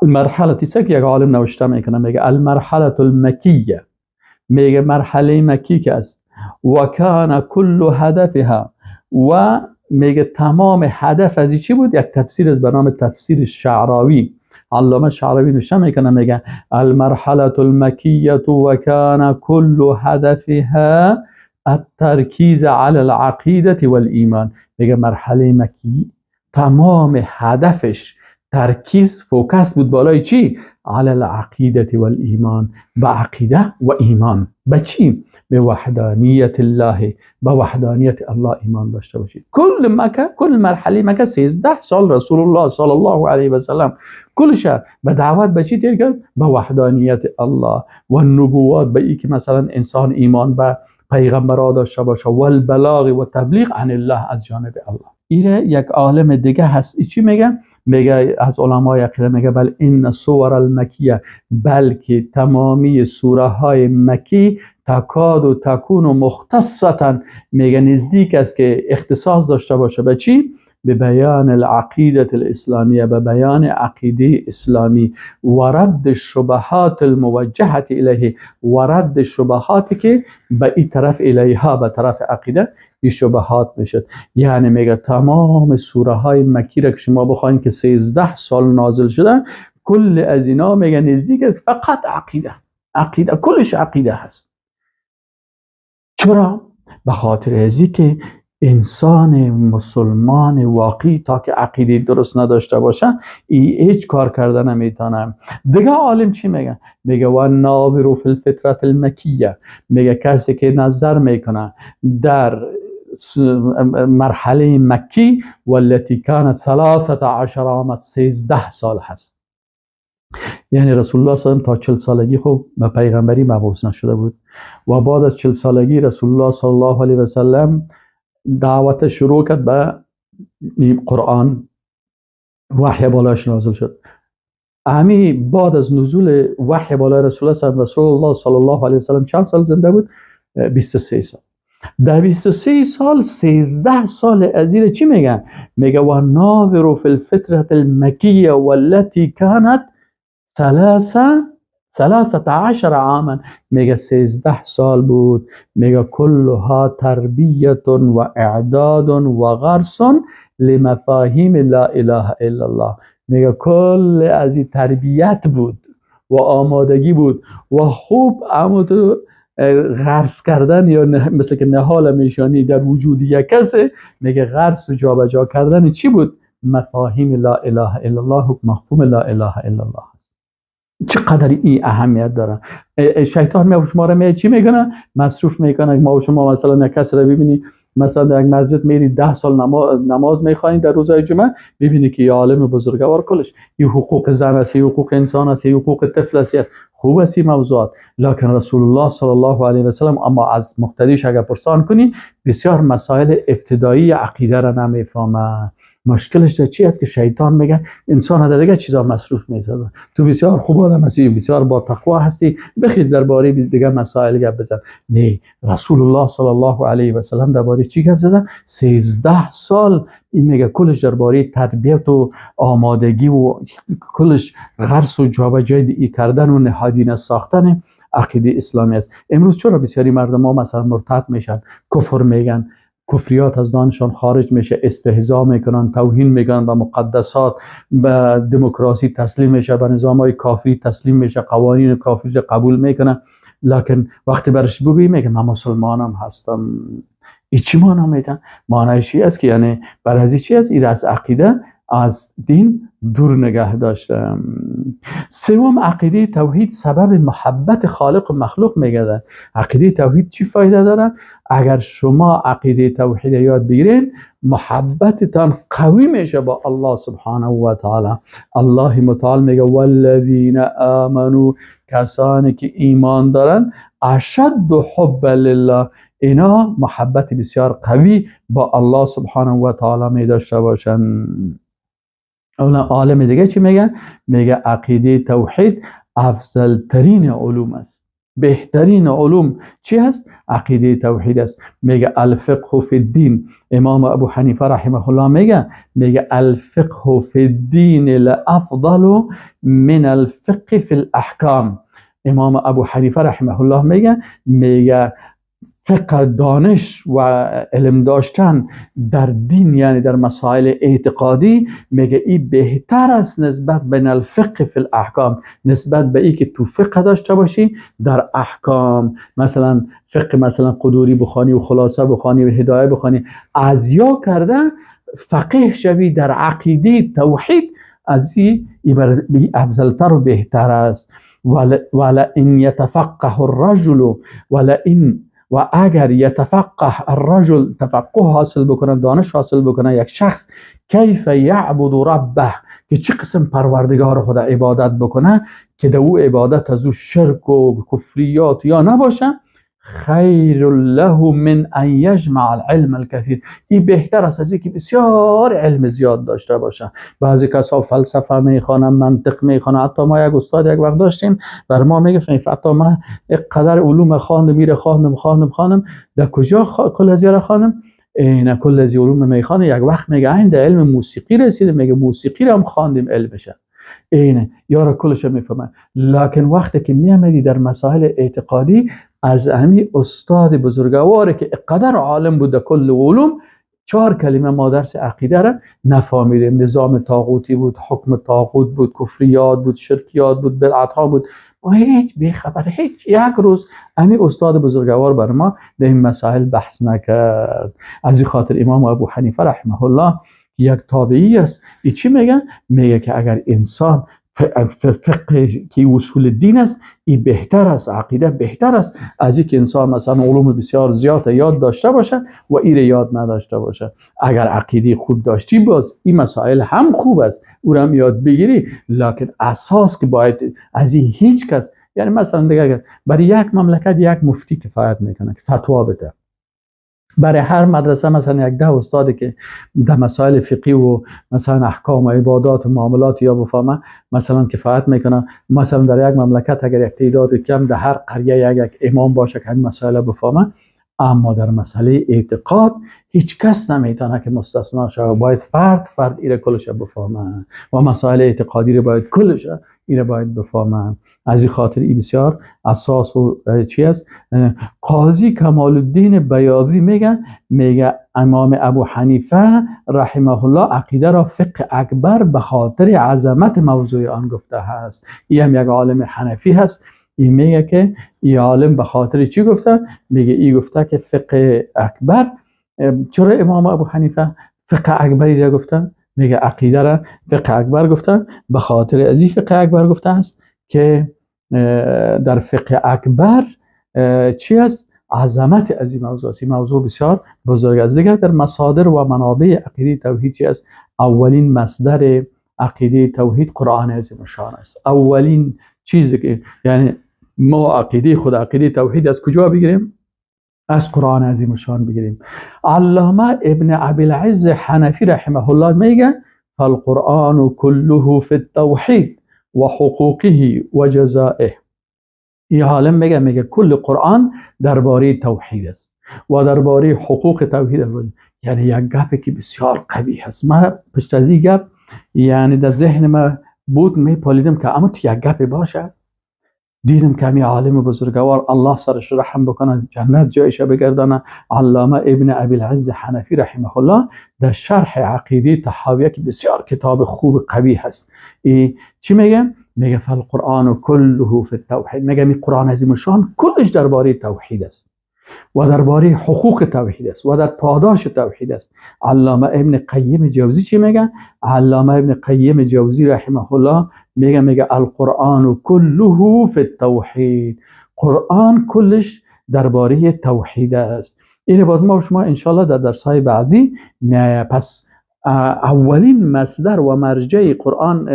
المرحله تیسه که یک عالم نوشته میکنه، میگه المرحله المکیه، میگه مرحله مکی که است، و کان کل هدفها، و میگه تمام هدف از چی بود؟ یک تفسیر از به نام تفسیر شعراوی، علامه شعراوی نوشته میکنه، میگه المرحله المکیه و کان کل هدفها الترکیز علی العقیده والایمان. میگه مرحله مکی تمام هدفش ترکیز، focus بود بالای چی؟ علی العقیده والایمان، به عقیده و ایمان. به چی؟ به وحدانیت الله، به وحدانیت الله ایمان داشته باشید. کل مکه، کل مرحله مکه 13 سال رسول الله صلی الله علیه و سلم کلش به دعوت به چی تیر کرد؟ به وحدانیت الله و نبوات، به ای که مثلا انسان ایمان به پیغمبرها داشته باشه، والبلاغ و تبلیغ عن الله از جانب الله. ایره یک عالم دیگه هست، ای چی میگه؟ میگه از علمای عقیده میگه بل ان سور المکیه، بلکه تمامی سوره های مکی تکاد و تکون مختصتا، میگه نزدیک است که اختصاص داشته باشه به چی؟ به بیان العقیده الاسلامیه، به بیان عقیده اسلامی، و رد الشبهات الموجهه الیه، و رد شبهاتی که به این طرف الیها، به طرف عقیده این شبهات میشد. یعنی میگه تمام سوره های مکی را که شما بخواین که 13 سال نازل شده، کل از اینا میگه نزدیک است فقط عقیده، عقیده، کلش عقیده هست. چرا؟ به خاطر ازی که انسان مسلمان واقعی تا که عقیده درست نداشته باشه ای هیچ کار کرده نمیتونه. دیگه عالم چی میگه؟ میگه و ناظر فی الفترة المکیه، میگه کسی که نظر میکنه در مرحله مکی والتي كانت 13 عام، 13 سال هست. یعنی رسول الله صلی الله علیه و تا 40 سالگی خب به پیغمبری مبعوث نشده بود و بعد از 40 سالگی رسول الله صلی الله علیه و سلم دعوت شروع کرد به قرآن، وحی بالاش نازل شد. امی بعد از نزول وحی بالای رسول الله صلی الله علیه و سلم چند سال زنده بود؟ 23 سال. در 23 سال 13 سال از این چی میگن؟ میگه و ناظر فی الفترة المکیه والتي كانت 13 عاما، میگه 13 سال بود. میگه کلها تربیت و اعداد و غرس لمفاهیم لا اله الا الله. میگه کل از این تربیت بود و آمادگی بود و خوب اما تو غرس کردن یا مثل که نهال میشانی در وجود یک کس، میگه غرس و جابجا کردن چی بود؟ مفاهیم لا اله الا الله، مفهوم لا اله الا الله. چقدر این اهمیت داره. شیطان می شما رو می چی میکنه؟ مصروف میکنه. ما و شما مثلا یک کس رو ببینی، مثلا در یک مسجد میری 10 سال نماز میخوانی در روزهای جمعه، میبینی که یه عالم بزرگوار کلش یه حقوق زن است، یه حقوق انسان است، یه حقوق طفل است، خوب است این موضوعات. لکن رسول الله صلی الله علیه و سلم اما از مقتدیش اگر پرسان کنی بسیار مسائل ابتدایی عقیده را نمیفهمه. مشکلش در چی است که شیطان میگه انسان در دیگه چیزا مصروف میسازه، تو بسیار خوب آدم هستی، بسیار با تقوا هستی، بخیز درباره دیگه مسائل گپ بزن. نه، رسول الله صلی الله علیه و سلم درباره چی گپ زده؟ 13 سال این میگه کلش درباره تربیت و آمادگی و کلش غرس و جابجایی کردن و نهادینه ساختن عقیده اسلامی است. امروز چرا بسیاری مردم ها مثلا مرتد میشن، کفر میگن، کفریات از دانشان خارج میشه، استهزا میکنن، توهین میکنن به مقدسات، به دموکراسی تسلیم میشه، به نظام های کافری تسلیم میشه، قوانین کافری قبول میکنن، لکن وقتی برش بگویی میگه من مسلمانم هستم. این چی معنا میده؟ معنیش است که یعنی برای چی است؟ این از عقیده، از دین دور نگه داشته. سوم، عقیده توحید سبب محبت خالق و مخلوق میگرده. عقیده توحید چی فایده داره؟ اگر شما عقیده توحید یاد بگیرین، محبتتان قوی میشه با الله سبحانه و تعالی. الله متعال میگه والذین آمنوا، کسانی که ایمان دارن، اشد حب لله، اینا محبت بسیار قوی با الله سبحانه و تعالی می داشته باشن. اولا عالم دیگه چی میگه؟ میگه عقیده توحید افضل ترین علوم است، بهترین علوم چی هست؟ عقیده توحید است. میگه الفقه فی الدین، امام ابو حنیفه رحمه الله میگه الفقه فی الدین لافضل من الفقه فی الاحکام. امام ابو حنیفه رحمه الله میگه فقه، دانش و علم داشتن در دین، یعنی در مسائل اعتقادی، میگه این بهتر است نسبت به الفقه فی الاحکام، نسبت به ای که تو فقه داشته باشی در احکام. مثلا فقه مثلا قدوری بخوانی و خلاصه بخوانی و هدایه بخوانی، از یا کرده فقیه شوی در عقیده توحید، از این افضلتر و بهتر است. ولئن یتفقه الرجل، ولئن و اگر یتفقه الرجل، تفقه حاصل بکنه، دانش حاصل بکنه یک شخص، کیف یعبد ربه، که چه قسم پروردگار خدا عبادت بکنه که در او عبادت از او شرک و کفریات یا نباشه، خیر له من ان یجمع العلم الكثیر. این بهتر است از اینکه بسیار علم زیاد داشته باشه. بعضی کسا فلسفه میخوانن، منطق میخوانن. حتی ما یک استاد یک وقت داشتیم بر ما میگفت حتی من اینقدر علوم خواندم، میره خواندم خواندم خواندم، در کجا کل از یاره خواندم؟ نه کل از علوم میخوانه. یک وقت میگه این در علم موسیقی رسیده، میگه موسیقی رو هم خواندیم علمشه، اینه یارا کلش میفهمن. لکن وقتی که میامدی در مسائل اعتقادی از همی استاد بزرگواره که اقدر عالم بود کل علوم، 4 کلمه ما درس عقیده را نفهمیدیم. نظام طاغوتی بود، حکم طاغوت بود، کفریات بود، شرکیات بود، بدعت ها بود. ما هیچ بیخبر، هیچ یک روز همی استاد بزرگوار بر ما در این مسائل بحث نکرد. از این خاطر امام ابو حنیفه رحمه الله یک تابعی است، ای چی میگه؟ میگه که اگر انسان فقه که اصول دین است، این بهتر است، عقیده بهتر است از اینکه انسان مثلا علوم بسیار زیاد یاد داشته باشه و این یاد نداشته باشه. اگر عقیده خوب داشتی باز این مسائل هم خوب است، او را هم یاد بگیری، لکن اساس که باید از این هیچ کس، یعنی مثلا دیگه اگر برای یک مملکت یک مفتی کفایت میکنه که فتوا بده، برای هر مدرسه مثلا یک 10 استادی که در مسائل فقهی و مثلا احکام و عبادات و معاملات یا بفهمه مثلا کفایت میکنه. مثلا در یک مملکت اگر یک تعداد کم در هر قریه یک امام باشه که همین مسائل بفهمه. اما در مسئله اعتقاد هیچ کس نمیتونه که مستثنا شود، باید فرد فرد ایره کلش بفهمه و مسائل اعتقادی رو باید کلش ایره باید بفهمه. از این خاطر این بسیار اساس و چی است. قاضی کمال الدین بیاضی میگه امام ابو حنیفه رحمه الله عقیده را فقه اکبر به خاطر عظمت موضوع آن گفته است. این هم یک عالم حنفی هست. این میگه که این عالم به خاطر چی گفته؟ میگه این گفته که فقه اکبر. چرا امام ابو حنیفه فقه اکبری را گفته؟ میگه عقیده را فقه اکبر گفته به خاطر از این فقه اکبر گفته است که در فقه اکبر چی است؟ عظمت از این موضوع است. این موضوع بسیار بزرگ است. دیگر در مصادر و منابع عقیده توحید چی است؟ اولین مصدر عقیده توحید قرآن عظیم الشان است. اولین چیزی که یعنی ما عقیده خود، عقیده توحید از کجا بگیریم؟ از قرآن عظیم الشان بگیریم. علامه ابن ابی العز حنفی رحمه الله میگه فالقرآن كله فی التوحید و حقوقه و جزائه. این عالم میگه کل قرآن درباره توحید است و درباره حقوق توحید است. یعنی یک گپی که بسیار قوی هست. من پشت از این گپ یعنی در ذهن ما بود میپالیدم که اما تو یک گپی باشه. دیدم که همی عالم بزرگوار الله سرش رحم بکنه، جنت جایش بگردانه، علامه ابن ابی العز حنفی رحمه الله در شرح عقیده طحاویه که بسیار کتاب خوب قوی هست، ای چی میگه؟ میگه فالقرآن كله فی التوحید. میگه می قرآن عظیم الشان کلش درباره توحید است و درباره حقوق توحید است و در پاداش توحید است. علامه ابن قیم جوزی چی میگه؟ علامه ابن قیم جوزی رحمه الله میگه القرآن كله فی التوحید. قرآن کلش درباره توحید است. این باز ما شما انشالله در درس‌های بعدی. پس اولین مصدر و مرجع قرآن،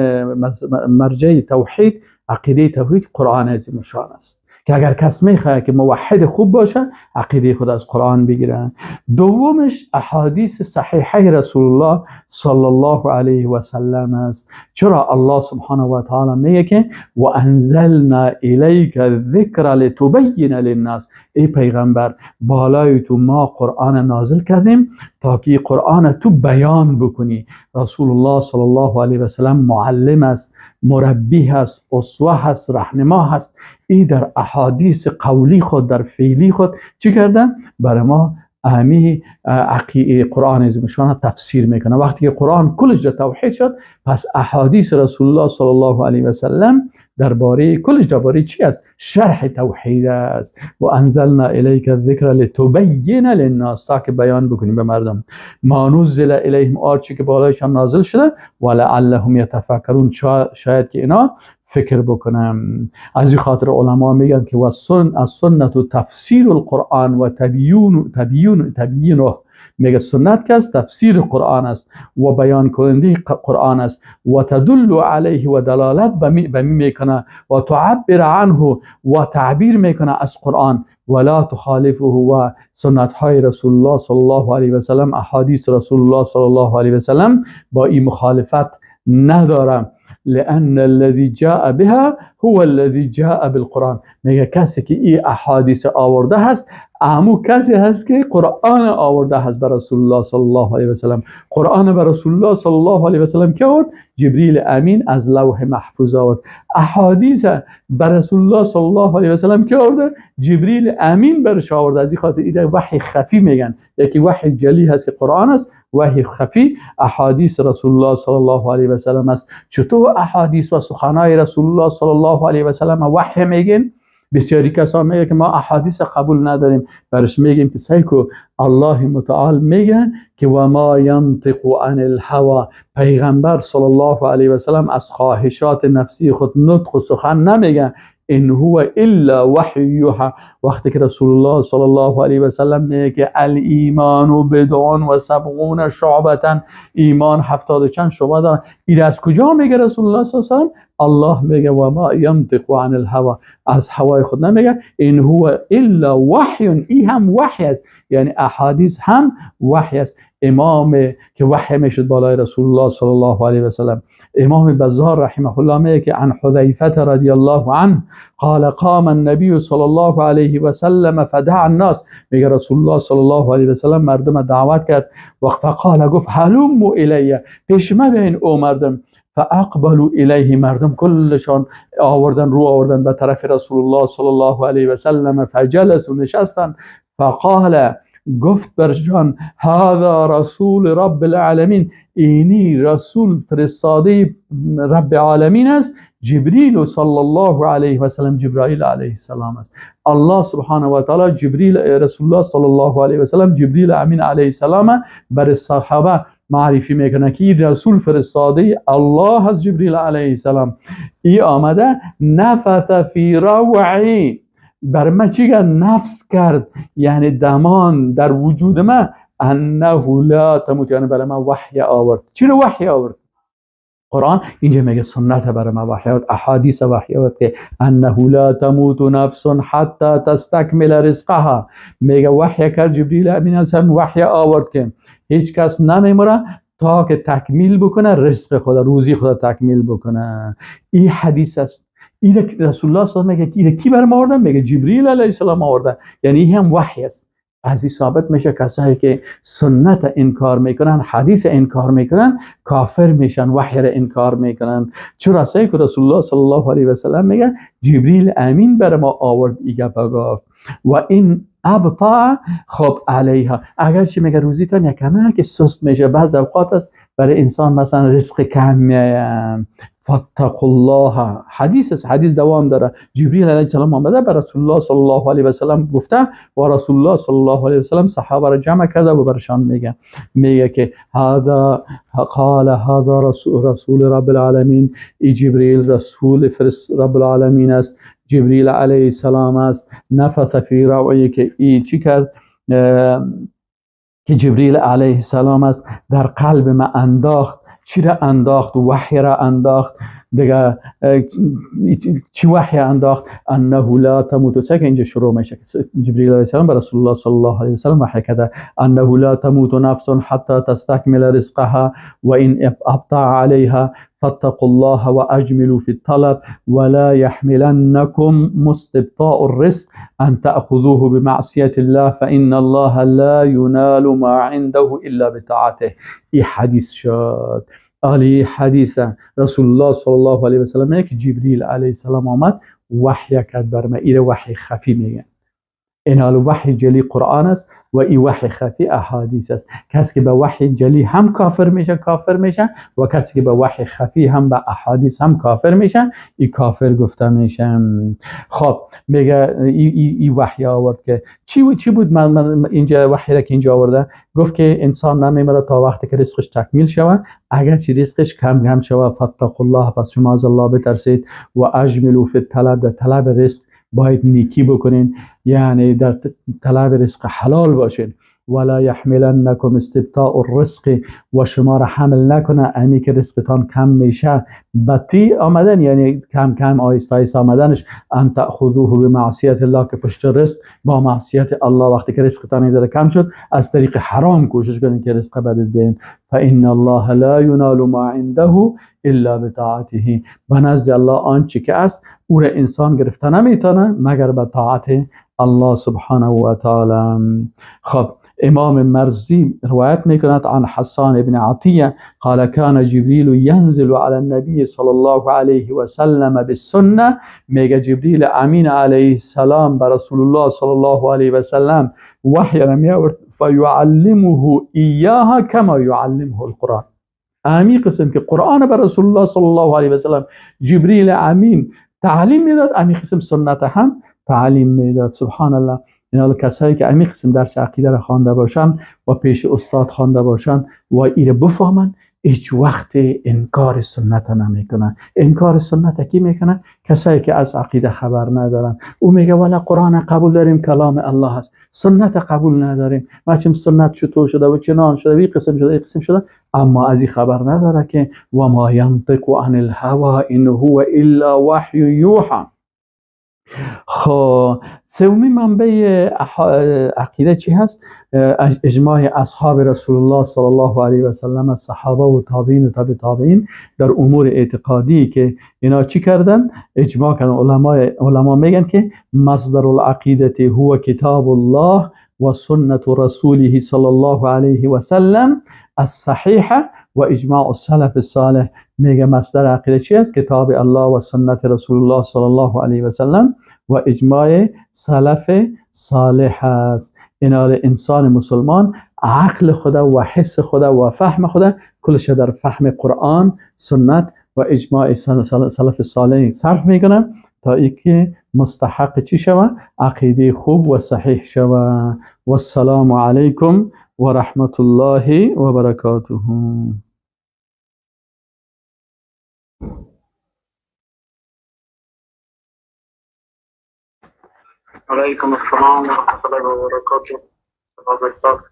مرجع توحید، عقیده توحید قرآن عظیم الشان است که اگر کس میخواد که موحد خوب باشه عقیده خود از قرآن بگیره. دومش احادیث صحیحه رسول الله صلی الله علیه و سلم است. چرا الله سبحانه و تعالی میگه که و انزلنا الیک الذکر لتبین للناس. ای پیغمبر بالای تو ما قرآن نازل کردیم تا که قرآن تو بیان بکنی. رسول الله صلی الله علیه و سلم معلم است، مربی هست، اسوه هست، راهنما هست. ای در احادیث قولی خود، در فعلی خود چی کردن؟ برای ما اهمی قرآن عظیم الشان تفسیر میکنه. وقتی که قرآن کلش در توحید شد، پس احادیث رسول الله صلی الله علیه و سلم درباره کلش درباره چی است؟ شرح توحید است. و انزلنا الیک الذکر لتبین للناس، تا که بیان بکنیم به مردم. ما نزل الیهم، آنچه که بالایشان نازل شده، و لعلهم یتفکرون، شاید که اینا فکر بکنم. از این خاطر علما میگن که و السنت تفسیر القرآن و تبیین تبیین تبیینه. میگه سنت که است تفسیر قرآن است و بیان کننده قرآن است و تدل علیه و دلالت به می میکنه و تعبر عنه و تعبیر میکنه از قرآن ولا تخالفه و سنت های رسول الله صلی الله علیه و سلم، احادیث رسول الله صلی الله علیه و سلم با این مخالفت نداره. لأن الذي جاء بها هو الذي جاء بالقرآن. میگه کسی که این احادیث آورده هست امو کسی هست که قرآن آورده هست بر رسول الله صلی الله علیه و سلم. قرآن بر رسول الله صلی الله علیه و سلم که آورد؟ جبریل امین از لوح محفوظ آورد. احادیث بر رسول الله صلی الله علیه و سلم که آورده؟ جبریل امین برش آورده. از این خاطر این وحی خفی میگن. یکی وحی جلی هست که قرآن است، وحی خفی احادیث رسول الله صلی الله علیه و سلم است. چطور احادیث و سخنای رسول الله صلی الله علیه و سلم وحی میگن؟ بسیاری کسان میگه که ما احادیث قبول نداریم. برش میگیم که سیکو الله متعال میگن که و ما ینطق عن الهوى، پیغمبر صلی الله علیه و سلم از خواهشات نفسی خود نطق و سخن نمیگن. ان هو الا وحی یوحى. وقتی که رسول الله صلی الله علیه و سلم میگه که الایمان بضع و سبعون شعبة، ایمان 70 چند شعبه داره، این از کجا میگه رسول الله صلی الله علیه و سلم؟ الله میگه و ما ینطق عن الهوى، از هوای خود نمیگه. ان هو الا وحی، این هم وحی است، یعنی احادیث هم وحی است. امام که وحی میشد بالای رسول الله صلی الله علیه و سلم، امام بزار رحمه الله میگه که عن حذیفه رضی الله عنه قال قام النبی صلی الله علیه و سلم فدعا الناس. میگه رسول الله صلی الله علیه و سلم مردم دعوت کرد و فقال، گفت هلموا الی، پیش ما بیاین او مردم. فاقبلوا الیه، مردم کلشان آوردن، رو آوردن به طرف رسول الله صلی الله علیه و سلم. فجلسوا، نشستن. فقال، گفت برشان هذا رسول رب العالمین، اینی رسول فرستاده رب عالمین است، جبریل صلی الله علیه و سلم، جبرائیل علیه السلام است. الله سبحانه و تعالی جبریل رسول الله صلی الله علیه و سلم جبریل امین علیه السلام بر صحابه معرفی میکنه که این رسول فرستاده الله از جبریل علیه السلام. ای آمده نفث فی روعی، بر ما چی کرد؟ نفس کرد، یعنی دمان در وجود ما. انه لا تموت، یعنی برای ما وحی آورد. چی رو وحی آورد؟ قرآن اینجا میگه سنت برای ما وحی آورد، احادیث وحی آورد که انه لا تموت نفس حتی تستکمل رزقها. میگه وحی کرد جبریل امین علیه السلام، وحی آورد که هیچ کس نمیمره تا که تکمیل بکنه رزق خدا، روزی خدا تکمیل بکنه. این حدیث است. این رسول الله صلی الله علیه و میگه کی بر ما آورده؟ میگه جبریل علیه السلام آورده، یعنی این هم وحی است. از این ثابت میشه کسایی که سنت انکار میکنن، حدیث انکار میکنن، کافر میشن، وحی را انکار میکنن. چرا؟ سعی که رسول الله صلی الله علیه و سلم میگه جبریل امین بر ما آورد این گپ گفت. و این ابطا خب علیها، اگرچه میگه روزیتان یکمه که سست میشه، بعض اوقات است برای انسان مثلا رزق کم میایم. فاتقوا الله، حدیث است، حدیث دوام داره. جبریل علیه السلام آمده به رسول الله صلی الله علیه و سلم گفته و رسول الله صلی الله علیه و سلم صحابه را جمع کرده و برشان میگه که هذا قال هذا رسول رب العالمین، ای جبریل رسول رب العالمین است، جبریل علیه السلام است. نفث فی روعی، که ای چی کرد؟ که جبریل علیه السلام است، در قلب ما انداخت. چی را انداخت؟ وحی را انداخت. دیگه چی وحی انداخت؟ انه لا تموت. سه که اینجا شروع میشه جبریل علیه السلام به رسول الله صلی الله علیه و سلم وحی کرده انه لا تموت نفس حتی تستکمل رزقها و ان ابطا علیها فاتقوا الله واجملوا في الطلب ولا يحملنكم مستبطاء الرزق ان تاخذوه بمعصيه الله فان الله لا ينال ما عنده الا بطاعته. این حدیث شد. علی حدیث رسول الله صلی الله علیه و سلم که جبریل علیه السلام آمد وحی کرد بر ما. این وحی خفی میگن. این حال وحی جلی قرآن است و این وحی خفی احادیث است. کسی که به وحی جلی هم کافر میشه کافر میشه و کسی که به وحی خفی هم به احادیث هم کافر میشه این کافر گفته میشه. خب میگه ای وحی آورد که چی بود؟ من اینجا وحی را که اینجا آورده گفت که انسان نمیمره تا وقتی که رزقش تکمیل شود، اگر چی رزقش کم کم شود. فاتقوا الله، پس شما از الله بترسید. و اجملوا فی الطلب، در طلب رزق باید نیکی بکنین، یعنی در طلب رزق حلال باشین. ولا یحملنکم استبطاء الرزق، و شما را حمل نکنه امی که رزقتان کم میشه، بطی آمدن یعنی کم کم آیسته آیسته آمدنش، ان تأخذوه بمعصیت الله، که پشت رزق با معصیت الله، وقتی که رزقتان داره کم شد از طریق حرام کوشش کنین که رزق به دست بیارین. فان الله لا ینال ما عنده الا بطاعته، به نزد الله آنچه که است او را انسان گرفته نمیتونه مگر به طاعت الله سبحانه و تعالی. خب امام مرزی روایت میکند عن حسان ابن عطیه قال كان جبریل ينزل على النبي صلی الله علیه و سلم بالسنه، میگه جبریل امین علیه السلام بر رسول الله صلی الله علیه و سلم وحی را می آورد، فیعلمه ایاها کما یعلمه القرآن. امی قسم که قرآن بر رسول الله صلی الله علیه و سلم جبریل امین تعلیم میداد، امی قسم سنت هم تعلیم میداد. سبحان الله. اینا کسایی که امی قسم درس عقیده را خوانده باشن و پیش استاد خوانده باشن و ایره بفهمن، هیچ وقت انکار سنت نمیکنن. انکار سنت کی میکنه؟ کسایی که از عقیده خبر ندارن. او میگه والا قرآن قبول داریم، کلام الله هست، سنت قبول نداریم، ما چیم سنت چطور شده و چنان شده و این قسم شده این قسم شده، اما از این خبر نداره که و ما ینطق عن الهوى ان هو الا وحی یوحى. خب سومین منبع عقیده چی هست؟ اجماع اصحاب رسول الله صلی الله علیه و سلم، صحابه و تابعین و تابع تابعین در امور اعتقادی که اینا چی کردن؟ اجماع کردن. علما میگن که مصدر العقیده هو کتاب الله و سنت رسوله صلی الله علیه و سلم الصحیحه و اجماع السلف الصالح. میگه مصدر عقیده چی است؟ کتاب الله و سنت رسول الله صلی الله علیه و سلم و اجماع سلف صالح است. اینا انسان مسلمان عقل خدا و حس خدا و فهم خدا کلش در فهم قرآن، سنت و اجماع سلف صالح صرف میکنه تا اینکه مستحق چی شوه؟ عقیده خوب و صحیح شوه. و السلام علیکم و رحمت الله و برکاته. علیکم السلام و رحمت الله و برکاته.